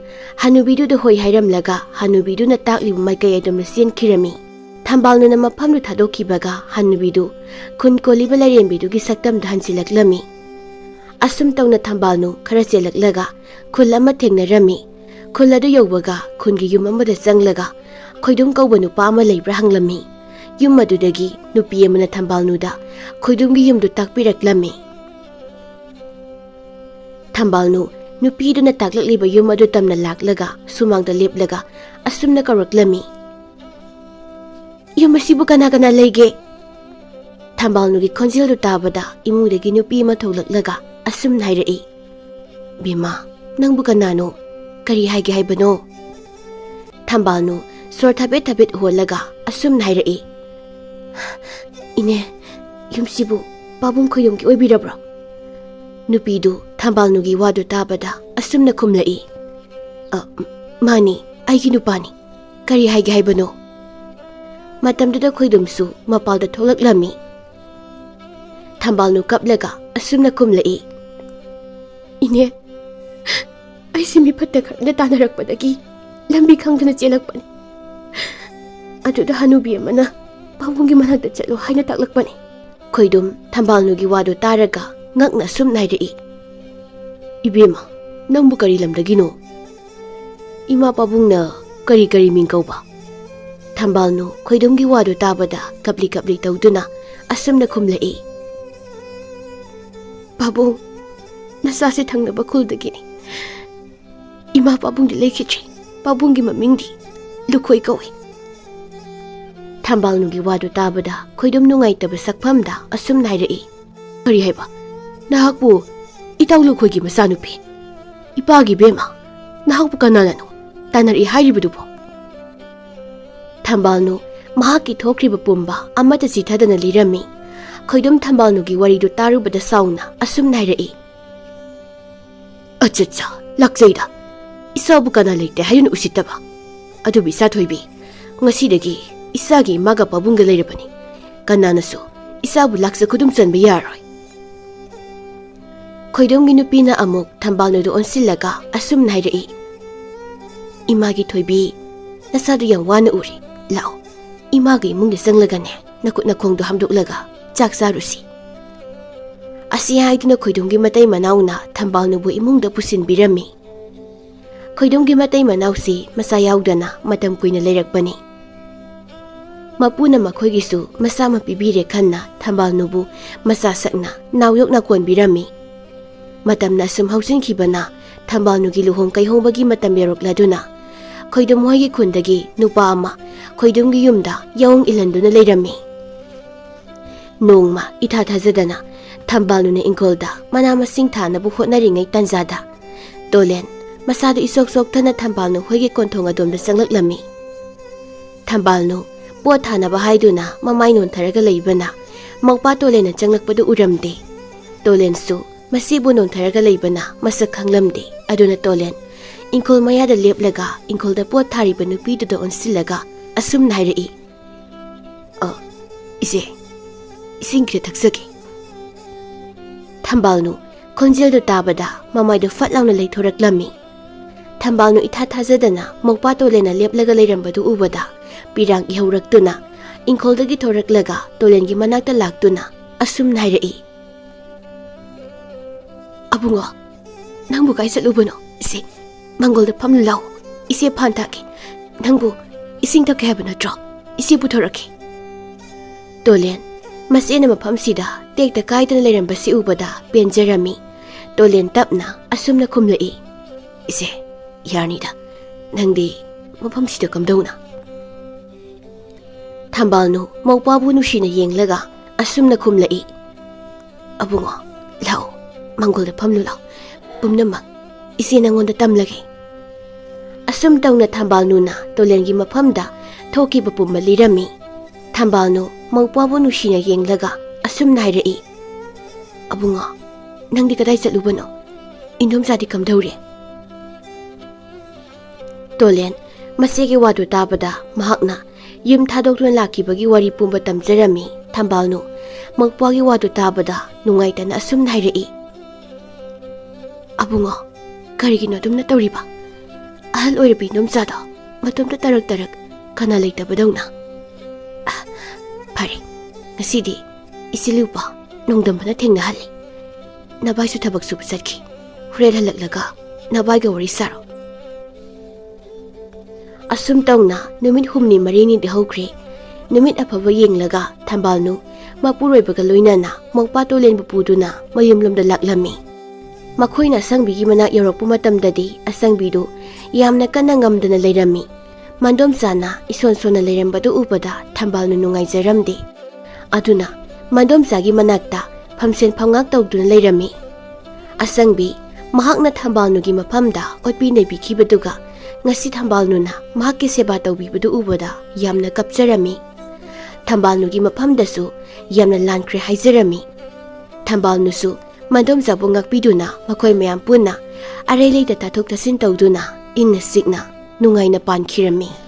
ꯍꯅꯨꯕꯤꯗꯨꯗ ꯍꯣꯏ ꯍꯥꯏꯔꯝꯂꯒ ꯍꯅꯨꯕꯤꯗꯨꯅ ꯇꯥꯛꯂꯤꯕ ꯃꯥꯏꯀꯩ ꯑꯗꯣꯝꯗ ꯆꯦꯟꯈꯤꯔꯝꯃꯤ꯫ ꯊꯝꯕꯥꯜꯅꯨꯅ ꯃꯐꯝꯗꯨ ꯊꯥꯗꯣꯛꯈꯤꯕꯒ ꯍꯅꯨꯕꯤꯗꯨ ꯈꯨꯟ ꯀꯣꯜꯂꯤꯕ ꯂꯥꯏꯔꯦꯝꯕꯤꯗꯨꯒꯤ ꯁꯛꯇꯝꯗ ꯍꯟꯖꯤꯜꯂꯛꯂꯝꯃꯤ꯫ ꯑꯁꯨꯝ ꯇꯧꯅ ꯊꯝꯕꯥꯜꯅꯨ ꯈꯔ ꯆꯦꯜꯂꯛꯂꯒ ꯈꯨꯜ ꯑꯃ ꯊꯦꯡꯅꯔꯝꯃꯤ꯫ ꯈꯨꯜ ꯑꯗꯨ ꯌꯧꯕꯒ ꯈꯨꯟꯒꯤ ꯌꯨꯝ ꯑꯃꯗ ꯆꯪꯂꯒ ꯈꯣꯏꯗꯨꯝ ꯀꯧꯕ ꯅꯨꯄꯥ ꯑꯃ ꯂꯩꯕ꯭ꯔꯥ ꯍꯪꯂꯝꯃꯤ꯫ ꯌꯨꯝ ꯑꯗꯨꯗꯒꯤ ꯅꯨꯄꯤ ꯑꯃꯅ ꯊꯝꯕꯥꯜꯅꯨꯗ ꯈꯣꯏꯗꯨꯝꯒꯤ ꯌꯨꯝꯗꯨ ꯇꯥꯛꯄꯤꯔꯛꯂꯝꯃꯤ꯫ ꯊꯝꯕꯥꯜꯅꯨ ꯅꯨꯄꯤꯗꯨꯅ ꯇꯥꯛꯂꯛꯂꯤꯕ ꯌꯨꯝ ꯑꯗꯨ ꯇꯝꯅ ꯂꯥꯛꯂꯒ ꯁꯨꯃꯥꯡꯗ ꯂꯦꯞꯂꯒ ꯑꯁꯨꯝꯅ ꯀꯧꯔꯛꯂꯝꯃꯤ, "ꯌꯨꯝ ꯑꯁꯤꯕꯨ ꯀꯅꯥ ꯀꯅꯥ ꯂꯩꯒꯦ?" ꯊꯝꯕꯥꯜꯅꯨꯒꯤ ꯈꯣꯟꯖꯦꯜꯗꯨ ꯇꯥꯕꯗ ꯏꯃꯨꯡꯗꯒꯤ ꯅꯨꯄꯤ ꯑꯃ ꯊꯣꯛꯂꯛꯂꯒ ꯑꯁꯨꯝꯅ ꯍꯥꯏꯔꯛꯏ, "ꯕꯦꯝꯃ, ꯅꯪꯕꯨ ꯀꯅꯥꯅꯣ? ꯀꯔꯤ ꯍꯥꯏꯒꯦ ꯍꯥꯏꯕꯅꯣ?" ꯊꯝꯕꯥꯜꯅꯨ ꯁꯣꯔ ꯊꯕꯦꯠ ꯊꯕꯦꯠ ꯍꯣꯜꯂꯒ ꯑꯁꯨꯝꯅ ꯍꯥꯏꯔꯛꯏ, "ꯏꯅꯦ, ꯌꯨꯝꯁꯤꯕꯨ ꯄꯥꯕꯨꯡ ꯈꯣꯏꯗꯣꯝꯒꯤ ꯑꯣꯏꯕꯤꯔꯕ꯭ꯔꯣ?" ꯅꯨꯄꯤꯗꯨ ꯊꯝꯕꯥꯜꯅꯨꯒꯤ ꯋꯥꯗꯨ ꯇꯥꯕꯗ ꯑꯁꯨꯝꯅ ꯈꯨꯝꯂꯛꯏ, "ꯑ, ꯃꯥꯅꯤ, ꯑꯩꯒꯤ ꯅꯨꯄꯥꯅꯤ꯫ ꯀꯔꯤ ꯍꯥꯏꯒꯦ ꯍꯥꯏꯕꯅꯣ?" ꯃꯇꯝꯗꯨꯗ ꯈꯣꯏꯗꯨꯝꯁꯨ ꯃꯄꯥꯜꯗ ꯊꯣꯛꯂꯛꯂꯝꯃꯤ꯫ ꯊꯝꯕꯥꯜꯅꯨ ꯀꯞꯂꯒ ꯑꯁꯨꯝꯅ ꯈꯨꯝꯂꯛꯏ, "ꯏꯅꯦ, ꯑꯩꯁꯦ ꯃꯤ ꯐꯠꯇ ꯈꯔꯅ ꯇꯥꯟꯅꯔꯛꯄꯗꯒꯤ ꯂꯝꯕꯤ ꯈꯪꯗꯅ ꯆꯦꯜꯂꯛꯄꯅꯤ꯫ ꯑꯗꯨꯗ ꯍꯅꯨꯕꯤ ꯑꯃꯅ ꯄꯥꯕꯨꯡꯒꯤ ꯃꯅꯥꯛꯇ ꯆꯠꯂꯣ ꯍꯥꯏꯅ ꯇꯥꯛꯂꯛꯄꯅꯤ꯫" ꯈꯣꯏꯗꯨꯝ ꯊꯝꯕꯥꯜꯅꯨꯒꯤ ꯋꯥꯗꯨ ꯇꯥꯔꯒ ꯉꯛꯅ ꯑꯁꯨꯝꯅ ꯍꯥꯏꯔꯛꯏ, "ꯏꯕꯦꯝꯃ, ꯅꯪꯕꯨ ꯀꯔꯤ ꯂꯝꯗꯒꯤꯅꯣ? ꯏꯃꯥ ꯄꯥꯕꯨꯡꯅ ꯀꯔꯤ ꯀꯔꯤ ꯃꯤꯡ ꯀꯧꯕ?" ꯊꯝꯕꯥꯜꯅꯨ ꯈꯣꯏꯗꯨꯝꯒꯤ ꯋꯥꯗꯨ ꯇꯥꯕꯗ ꯀꯞꯂꯤ ꯀꯞꯂꯤ ꯇꯧꯗꯨꯅ ꯑꯁꯨꯝꯅ ꯈꯨꯝꯂꯛꯏ, "ꯄꯥꯕꯨꯡ, ꯅꯆꯥꯁꯦ ꯊꯪꯅꯕ ꯈꯨꯜꯗꯒꯤꯅꯤ꯫ ꯏꯃꯥ ꯄꯥꯕꯨꯡꯗꯤ ꯂꯩꯈꯤꯗ꯭ꯔꯦ꯫ ꯄꯥꯕꯨꯡꯒꯤ ꯃꯃꯤꯡꯗꯤ ꯂꯨꯈꯣꯏ ꯀꯧꯏ꯫" ꯊꯝꯕꯥꯜꯅꯨꯒꯤ ꯋꯥꯗꯨ ꯇꯥꯕꯗ ꯈꯣꯏꯗꯨꯝ ꯅꯨꯡꯉꯥꯏꯇꯕ ꯁꯛꯐꯝꯗ ꯑꯁꯨꯝꯅ ꯍꯥꯏꯔꯛꯏ, "ꯀꯔꯤ ꯍꯥꯏꯕ? ꯅꯍꯥꯛꯄꯨ ꯏꯇꯥꯎ ꯂꯨꯈꯣꯏꯒꯤ ꯃꯆꯥꯅꯨꯄꯤ? ꯏꯄꯥꯒꯤ ꯕꯦꯝꯃ, ꯅꯍꯥꯛꯄꯨ ꯀꯅꯥꯅꯅꯣ ꯇꯥꯟꯅꯔꯛꯏ ꯍꯥꯏꯔꯤꯕꯗꯨꯕꯣ?" ꯊꯝꯕꯥꯜꯅꯨ ꯃꯍꯥꯛꯀꯤ ꯊꯣꯛꯈ꯭ꯔꯤꯕ ꯄꯨꯝꯕ ꯑꯃꯠꯇ ꯆꯤꯊꯗꯅ ꯂꯤꯔꯝꯃꯤ꯫ ꯈꯣꯏꯗꯨꯝ ꯊꯝꯕꯥꯜꯅꯨꯒꯤ ꯋꯥꯔꯤꯗꯨ ꯇꯥꯔꯨꯕꯗ ꯁꯥꯎꯅ ꯑꯁꯨꯝꯅ ꯍꯥꯏꯔꯛꯏ, "ꯑꯆꯠꯆꯥ, ꯂꯥꯛꯆꯩꯗ꯫ ꯏꯆꯥꯕꯨ ꯀꯅꯥ ꯂꯩꯇꯦ ꯍꯥꯏꯗꯨꯅ ꯎꯁꯤꯠꯇꯕ? ꯑꯗꯨꯕꯨ ꯏꯆꯥ ꯊꯣꯏꯕꯤ, ꯉꯁꯤꯗꯒꯤ ꯏꯆꯥꯒꯤ ꯏꯃꯥꯒ ꯄꯥꯕꯨꯡꯒ ꯂꯩꯔꯕꯅꯤ꯫ ꯀꯅꯥꯅꯁꯨ ꯏꯆꯥꯕꯨ ꯂꯥꯛꯆ ꯈꯨꯗꯨꯝ ꯆꯟꯕ ꯌꯥꯔꯣꯏ꯫" ꯈꯣꯏꯗꯣꯝꯒꯤ ꯅꯨꯄꯤꯅ ꯑꯃꯨꯛ ꯊꯝꯕꯥꯜꯅꯨꯗꯨ ꯑꯣꯟꯁꯤꯜꯂꯒ ꯑꯁꯨꯝꯅ ꯍꯥꯏꯔꯛꯏ, "ꯏꯃꯥꯒꯤ ꯊꯣꯏꯕꯤ, ꯅꯁꯥꯗꯨ ꯌꯥꯝ ꯋꯥꯅ ꯎꯔꯦ꯫ ꯂꯥꯛꯑꯣ, ꯏꯃꯥꯒꯤ ꯏꯃꯨꯡꯗ ꯆꯪꯂꯒꯅꯦ, ꯅꯈꯨꯠ ꯅꯈꯣꯡꯗꯣ ꯍꯥꯝꯗꯣꯛꯂꯒ ꯆꯥꯛ ꯆꯥꯔꯨꯁꯤ꯫" ꯑꯁꯤ ꯍꯥꯏꯗꯨꯅ ꯈꯣꯏꯗꯣꯝꯒꯤ ꯃꯇꯩ ꯃꯅꯥꯎꯅ ꯊꯝꯕꯥꯜꯅꯨꯕꯨ ꯏꯃꯨꯡꯗ ꯄꯨꯁꯤꯟꯕꯤꯔꯝꯃꯤ꯫ ꯈꯣꯏꯗꯣꯝꯒꯤ ꯃꯇꯩ ꯃꯅꯥꯎꯁꯤ ꯃꯆꯥ ꯌꯥꯎꯗꯅ ꯃꯇꯝ ꯀꯨꯏꯅ ꯂꯩꯔꯛꯄꯅꯤ꯫ ꯃꯄꯨꯅ ꯃꯈꯣꯏꯒꯤꯁꯨ ꯃꯆꯥ ꯑꯃ ꯄꯤꯕꯤꯔꯦ ꯈꯟꯅ ꯊꯝꯕꯥꯜꯅꯨꯕꯨ ꯃꯆꯥ ꯁꯛꯅ ꯅꯥꯎ ꯌꯣꯛꯅ ꯀꯣꯟꯕꯤꯔꯝꯃꯤ꯫ ꯃꯇꯝꯅ ꯑꯁꯨꯝ ꯍꯧꯖꯤꯟꯈꯤꯕꯅ ꯊꯝꯕꯥꯜꯅꯨꯒꯤ ꯂꯨꯍꯣꯡ ꯀꯩꯍꯣꯡꯕꯒꯤ ꯃꯇꯝ ꯌꯧꯔꯛꯂꯗꯨꯅ ꯈꯣꯏꯗꯣꯝ ꯍꯣꯏꯒꯤ ꯈꯨꯟꯗꯒꯤ ꯅꯨꯄꯥ ꯑꯃ ꯈꯣꯏꯗꯣꯝꯒꯤ ꯌꯨꯝꯗ ꯌꯥꯑꯣꯡ ꯏꯜꯍꯟꯗꯨꯅ ꯂꯩꯔꯝꯃꯤ꯫ ꯅꯣꯡꯃ ꯏꯊꯥ ꯊꯥꯖꯗꯅ ꯊꯝꯕꯥꯜꯅꯨꯅ ꯏꯪꯈꯣꯜꯗ ꯃꯅꯥ ꯃꯁꯤꯡ ꯊꯥꯅꯕ ꯍꯣꯠꯅꯔꯤꯉꯩ ꯇꯥꯟꯖꯥꯗ ꯇꯣꯂꯦꯟ ꯃꯁꯥꯗꯨ ꯏꯁꯣꯛ ꯁꯣꯛꯊꯅ ꯊꯝꯕꯥꯜꯅꯨ ꯍꯣꯏꯒꯤ ꯀꯣꯟꯊꯣꯡ ꯑꯗꯣꯝꯗ ꯆꯪꯂꯛꯂꯝꯃꯤ꯫ ꯊꯝꯕꯥꯜꯅꯨ ꯄꯣꯠ ꯊꯥꯅꯕ ꯍꯥꯏꯗꯨꯅ ꯃꯃꯥꯏ ꯅꯣꯟꯊꯔꯒ ꯂꯩꯕꯅ ꯃꯧꯄꯥ ꯇꯣꯂꯦꯟꯅ ꯆꯪꯂꯛꯄꯗꯨ ꯎꯔꯝꯗꯦ꯫ ꯇꯣꯂꯦꯟꯁꯨ ꯃꯁꯤꯕꯨ ꯅꯣꯟꯊꯔꯒ ꯂꯩꯕꯅ ꯃꯁꯛ ꯈꯪꯂꯝꯗꯦ꯫ ꯑꯗꯨꯅ ꯇꯣꯂꯦꯟ ꯏꯪꯈꯣꯜ ꯃꯌꯥꯗ ꯂꯦꯞꯂꯒ ꯏꯪꯈꯣꯜꯗ ꯄꯣꯠ ꯊꯥꯔꯤꯕ ꯅꯨꯄꯤꯗꯨꯗ ꯑꯣꯟꯁꯤꯜꯂꯒ ꯑꯁꯨꯝꯅ ꯍꯥꯏꯔꯛꯏ, "ꯑ, ꯏꯆꯦ, ꯏꯁꯤꯡ ꯈꯤꯇ ꯊꯛꯆꯒꯦ"꯫ ꯊꯝꯕꯥꯜꯅꯨ ꯈꯣꯟꯖꯦꯜꯗꯨ ꯇꯥꯕꯗ ꯃꯃꯥꯏꯗꯨ ꯐꯠ ꯂꯥꯎꯅ ꯂꯩꯊꯣꯔꯛꯂꯝꯃꯤ꯫ ꯊꯝꯕꯥꯜꯅꯨ ꯏꯊꯥ ꯊꯥꯖꯗꯅ ꯃꯧꯄꯥ ꯇꯣꯂꯦꯟꯅ ꯂꯦꯞꯂꯒ ꯂꯩꯔꯝꯕꯗꯨ ꯎꯕꯗ ꯄꯤꯔꯥꯡ ꯏꯍꯧꯔꯛꯇꯨꯅ ꯏꯪꯈꯣꯜꯗꯒꯤ ꯊꯣꯔꯛꯂꯒ ꯇꯣꯂꯦꯟꯒꯤ ꯃꯅꯥꯛꯇ ꯂꯥꯛꯇꯨꯅ ꯑꯁꯨꯝꯅ ꯍꯥꯏꯔꯛꯏ, "ꯑꯕꯨꯡꯉꯣ, ꯅꯪꯕꯨ ꯀꯥꯏ ꯆꯠꯂꯨꯕꯅꯣ? ꯏꯆꯦ, ꯃꯪꯒꯣꯜꯗ ꯐꯝꯂꯨ ꯂꯥꯎ꯫ ꯏꯆꯦ ꯐꯥꯟ ꯊꯥꯛꯀꯦ꯫ ꯅꯪꯕꯨ ꯏꯁꯤꯡ ꯊꯛꯀꯦ ꯍꯥꯏꯕ ꯅꯠꯇ꯭ꯔꯣ? ꯏꯆꯦ ꯄꯨꯊꯣꯔꯛꯀꯦ"꯫ ꯇꯣꯂꯦꯟ ꯃꯆꯦꯅ ꯃꯐꯝꯁꯤꯗ ꯇꯦꯛꯇ ꯀꯥꯏꯗꯅ ꯂꯩꯔꯝꯕꯁꯤ ꯎꯕꯗ ꯄꯦꯟꯖꯔꯝꯃꯤ꯫ ꯇꯣꯂꯦꯟ ꯇꯞꯅ ꯑꯁꯨꯝꯅ ꯈꯨꯝꯂꯛꯏ, "ꯏꯆꯦ, ꯌꯥꯔꯅꯤꯗ꯫ ꯅꯪꯗꯤ ꯃꯐꯝꯁꯤꯗ ꯀꯝꯗꯧꯅ?" ꯊꯝꯕꯥꯜꯅꯨ ꯃꯧꯄꯥꯕꯨ ꯅꯨꯡꯁꯤꯅ ꯌꯦꯡꯂꯒ ꯑꯁꯨꯝꯅ ꯈꯨꯝꯂꯛꯏ, "ꯑꯕꯨꯡꯉꯣ, ꯂꯥꯛꯑꯣ, ꯃꯪꯒꯣꯜꯗ ꯐꯝꯂꯨ ꯂꯥꯛꯑꯣ, ꯄꯨꯝꯅꯃꯛ ꯏꯆꯦ ꯅꯪꯉꯣꯟꯗ ꯇꯝꯂꯒꯦ"꯫ ꯑꯁꯨꯝ ꯇꯧꯅ ꯊꯝꯕꯥꯜꯅꯨꯅ ꯇꯣꯂꯦꯟꯒꯤ ꯃꯐꯝꯗ ꯊꯣꯛꯈꯤꯕ ꯄꯨꯝꯕ ꯂꯤꯔꯝꯃꯤ꯫ ꯊꯝꯕꯥꯜꯅꯨ ꯃꯧꯄꯥꯕꯨ ꯅꯨꯡꯁꯤꯅ ꯌꯦꯡꯂꯒ ꯑꯁꯨꯝꯅ ꯍꯥꯏꯔꯛꯏ, "ꯑꯕꯨꯡꯉꯣ, ꯅꯪꯗꯤ ꯀꯗꯥꯏ ꯆꯠꯂꯨꯕꯅꯣ? ꯏꯟꯗꯣꯝꯆꯥꯗꯤ ꯀꯝꯗꯧꯔꯦ?" ꯇꯣꯂꯦꯟ ꯃꯆꯦꯒꯤ ꯋꯥꯗꯨ ꯇꯥꯕꯗ ꯃꯍꯥꯛꯅ ꯌꯨꯝ ꯊꯥꯗꯣꯛꯇꯨꯅ ꯂꯥꯛꯈꯤꯕꯒꯤ ꯋꯥꯔꯤ ꯄꯨꯝꯕ ꯇꯝꯖꯔꯝꯃꯤ꯫ ꯊꯝꯕꯥꯜꯅꯨ ꯃꯧꯄ꯭ꯋꯥꯒꯤ ꯋꯥꯗꯨ ꯇꯥꯕꯗ ꯅꯨꯡꯉꯥꯏꯇꯅ ꯑꯁꯨꯝꯅ ꯍꯥꯏꯔꯛꯏ, "ꯑꯕꯨꯡꯉꯣ, ꯀꯔꯤꯒꯤꯅꯣ ꯑꯗꯨꯝꯅ ꯇꯧꯔꯤꯕ? ꯑꯍꯜ ꯑꯣꯏꯔꯕꯤ ꯏꯟꯗꯣꯝꯆꯥꯗꯣ ꯃꯇꯣꯝꯇ ꯇꯔꯛ ꯇꯔꯛ ꯀꯅꯥ ꯂꯩꯇꯕꯗꯧꯅ? ꯑ, ꯐꯔꯦ, ꯉꯁꯤꯗꯤ ꯏꯆꯦ ꯂꯨꯄꯥ ꯅꯣꯡꯗꯝꯕꯅ ꯊꯦꯡꯅꯍꯜꯂꯤ꯫ ꯅꯚꯥꯏꯁꯨ ꯊꯕꯛ ꯁꯨꯕ ꯆꯠꯈꯤ꯫ ꯍꯣꯔꯦꯟ ꯍꯜꯂꯛꯂꯒ ꯅꯚꯥꯏꯒ ꯋꯥꯔꯤ ꯁꯥꯔꯣ"꯫ ꯑꯁꯨꯝ ꯇꯧꯅ ꯅꯨꯃꯤꯠ ꯍꯨꯝꯅꯤ ꯃꯔꯤꯅꯤꯗꯤ ꯍꯧꯈ꯭ꯔꯦ꯫ ꯅꯨꯃꯤꯠ ꯑꯐꯕ ꯌꯦꯡꯂꯒ ꯊꯝꯕꯥꯜꯅꯨ ꯃꯄꯨꯔꯣꯏꯕꯒ ꯂꯣꯏꯅꯅ ꯃꯧꯄꯥ ꯇꯣꯂꯦꯟꯕꯨ ꯄꯨꯗꯨꯅ ꯃꯌꯨꯝꯂꯣꯝꯗ ꯂꯥꯛꯂꯝꯃꯤ꯫ ꯃꯈꯣꯏꯅ ꯑꯁꯪꯕꯤꯒꯤ ꯃꯅꯥꯛ ꯌꯧꯔꯛꯄ ꯃꯇꯝꯗꯗꯤ ꯑꯁꯪꯕꯤꯗꯨ ꯌꯥꯝꯅ ꯀꯟꯅ ꯉꯝꯗꯅ ꯂꯩꯔꯝꯃꯤ꯫ ꯃꯥꯟꯗꯣꯝꯆꯥꯅ ꯏꯁꯣꯟ ꯁꯣꯟꯅ ꯂꯩꯔꯝꯕꯗꯨ ꯎꯕꯗ ꯊꯝꯕꯥꯜꯅꯨ ꯅꯨꯡꯉꯥꯏꯖꯔꯝꯗꯦ꯫ ꯑꯗꯨꯅ ꯃꯥꯟꯗꯣꯝꯆꯥꯒꯤ ꯃꯅꯥꯛꯇ ꯐꯝꯁꯦꯟ ꯐꯝꯉꯥꯛ ꯇꯧꯗꯨꯅ ꯂꯩꯔꯝꯃꯤ꯫ ꯑꯁꯪꯕꯤ ꯃꯍꯥꯛꯅ ꯊꯝꯕꯥꯜꯅꯨꯒꯤ ꯃꯐꯝꯗ ꯑꯣꯠꯄꯤ ꯅꯩꯕꯤꯈꯤꯕꯗꯨꯒ ꯉꯁꯤ ꯊꯝꯕꯥꯜꯅꯨꯅ ꯃꯍꯥꯛꯀꯤ ꯁꯦꯕꯥ ꯇꯧꯕꯤꯕꯗꯨ ꯎꯕꯗ ꯌꯥꯝꯅ ꯀꯞꯆꯔꯝꯃꯤ꯫ ꯊꯝꯕꯥꯜꯅꯨꯒꯤ ꯃꯐꯝꯗꯁꯨ ꯌꯥꯝꯅ ꯂꯥꯟꯈ꯭ꯔꯦ ꯍꯥꯏꯖꯔꯝꯃꯤ꯫ ꯊꯝꯕꯥꯜꯅꯨꯁꯨ ꯃꯥꯟꯗꯣꯝꯆꯥꯕꯨ ꯉꯥꯛꯄꯤꯗꯨꯅ ꯃꯈꯣꯏ ꯃꯌꯥꯝ ꯄꯨꯟꯅ ꯑꯔꯩ ꯂꯩꯇ ꯇꯥꯊꯣꯛ ꯇꯥꯁꯤꯟ ꯇꯧꯗꯨꯅ ꯏꯪꯅ ꯆꯤꯛꯅ ꯅꯨꯡꯉꯥꯏꯅ ꯄꯥꯟꯈꯤꯔꯝꯃꯤ꯫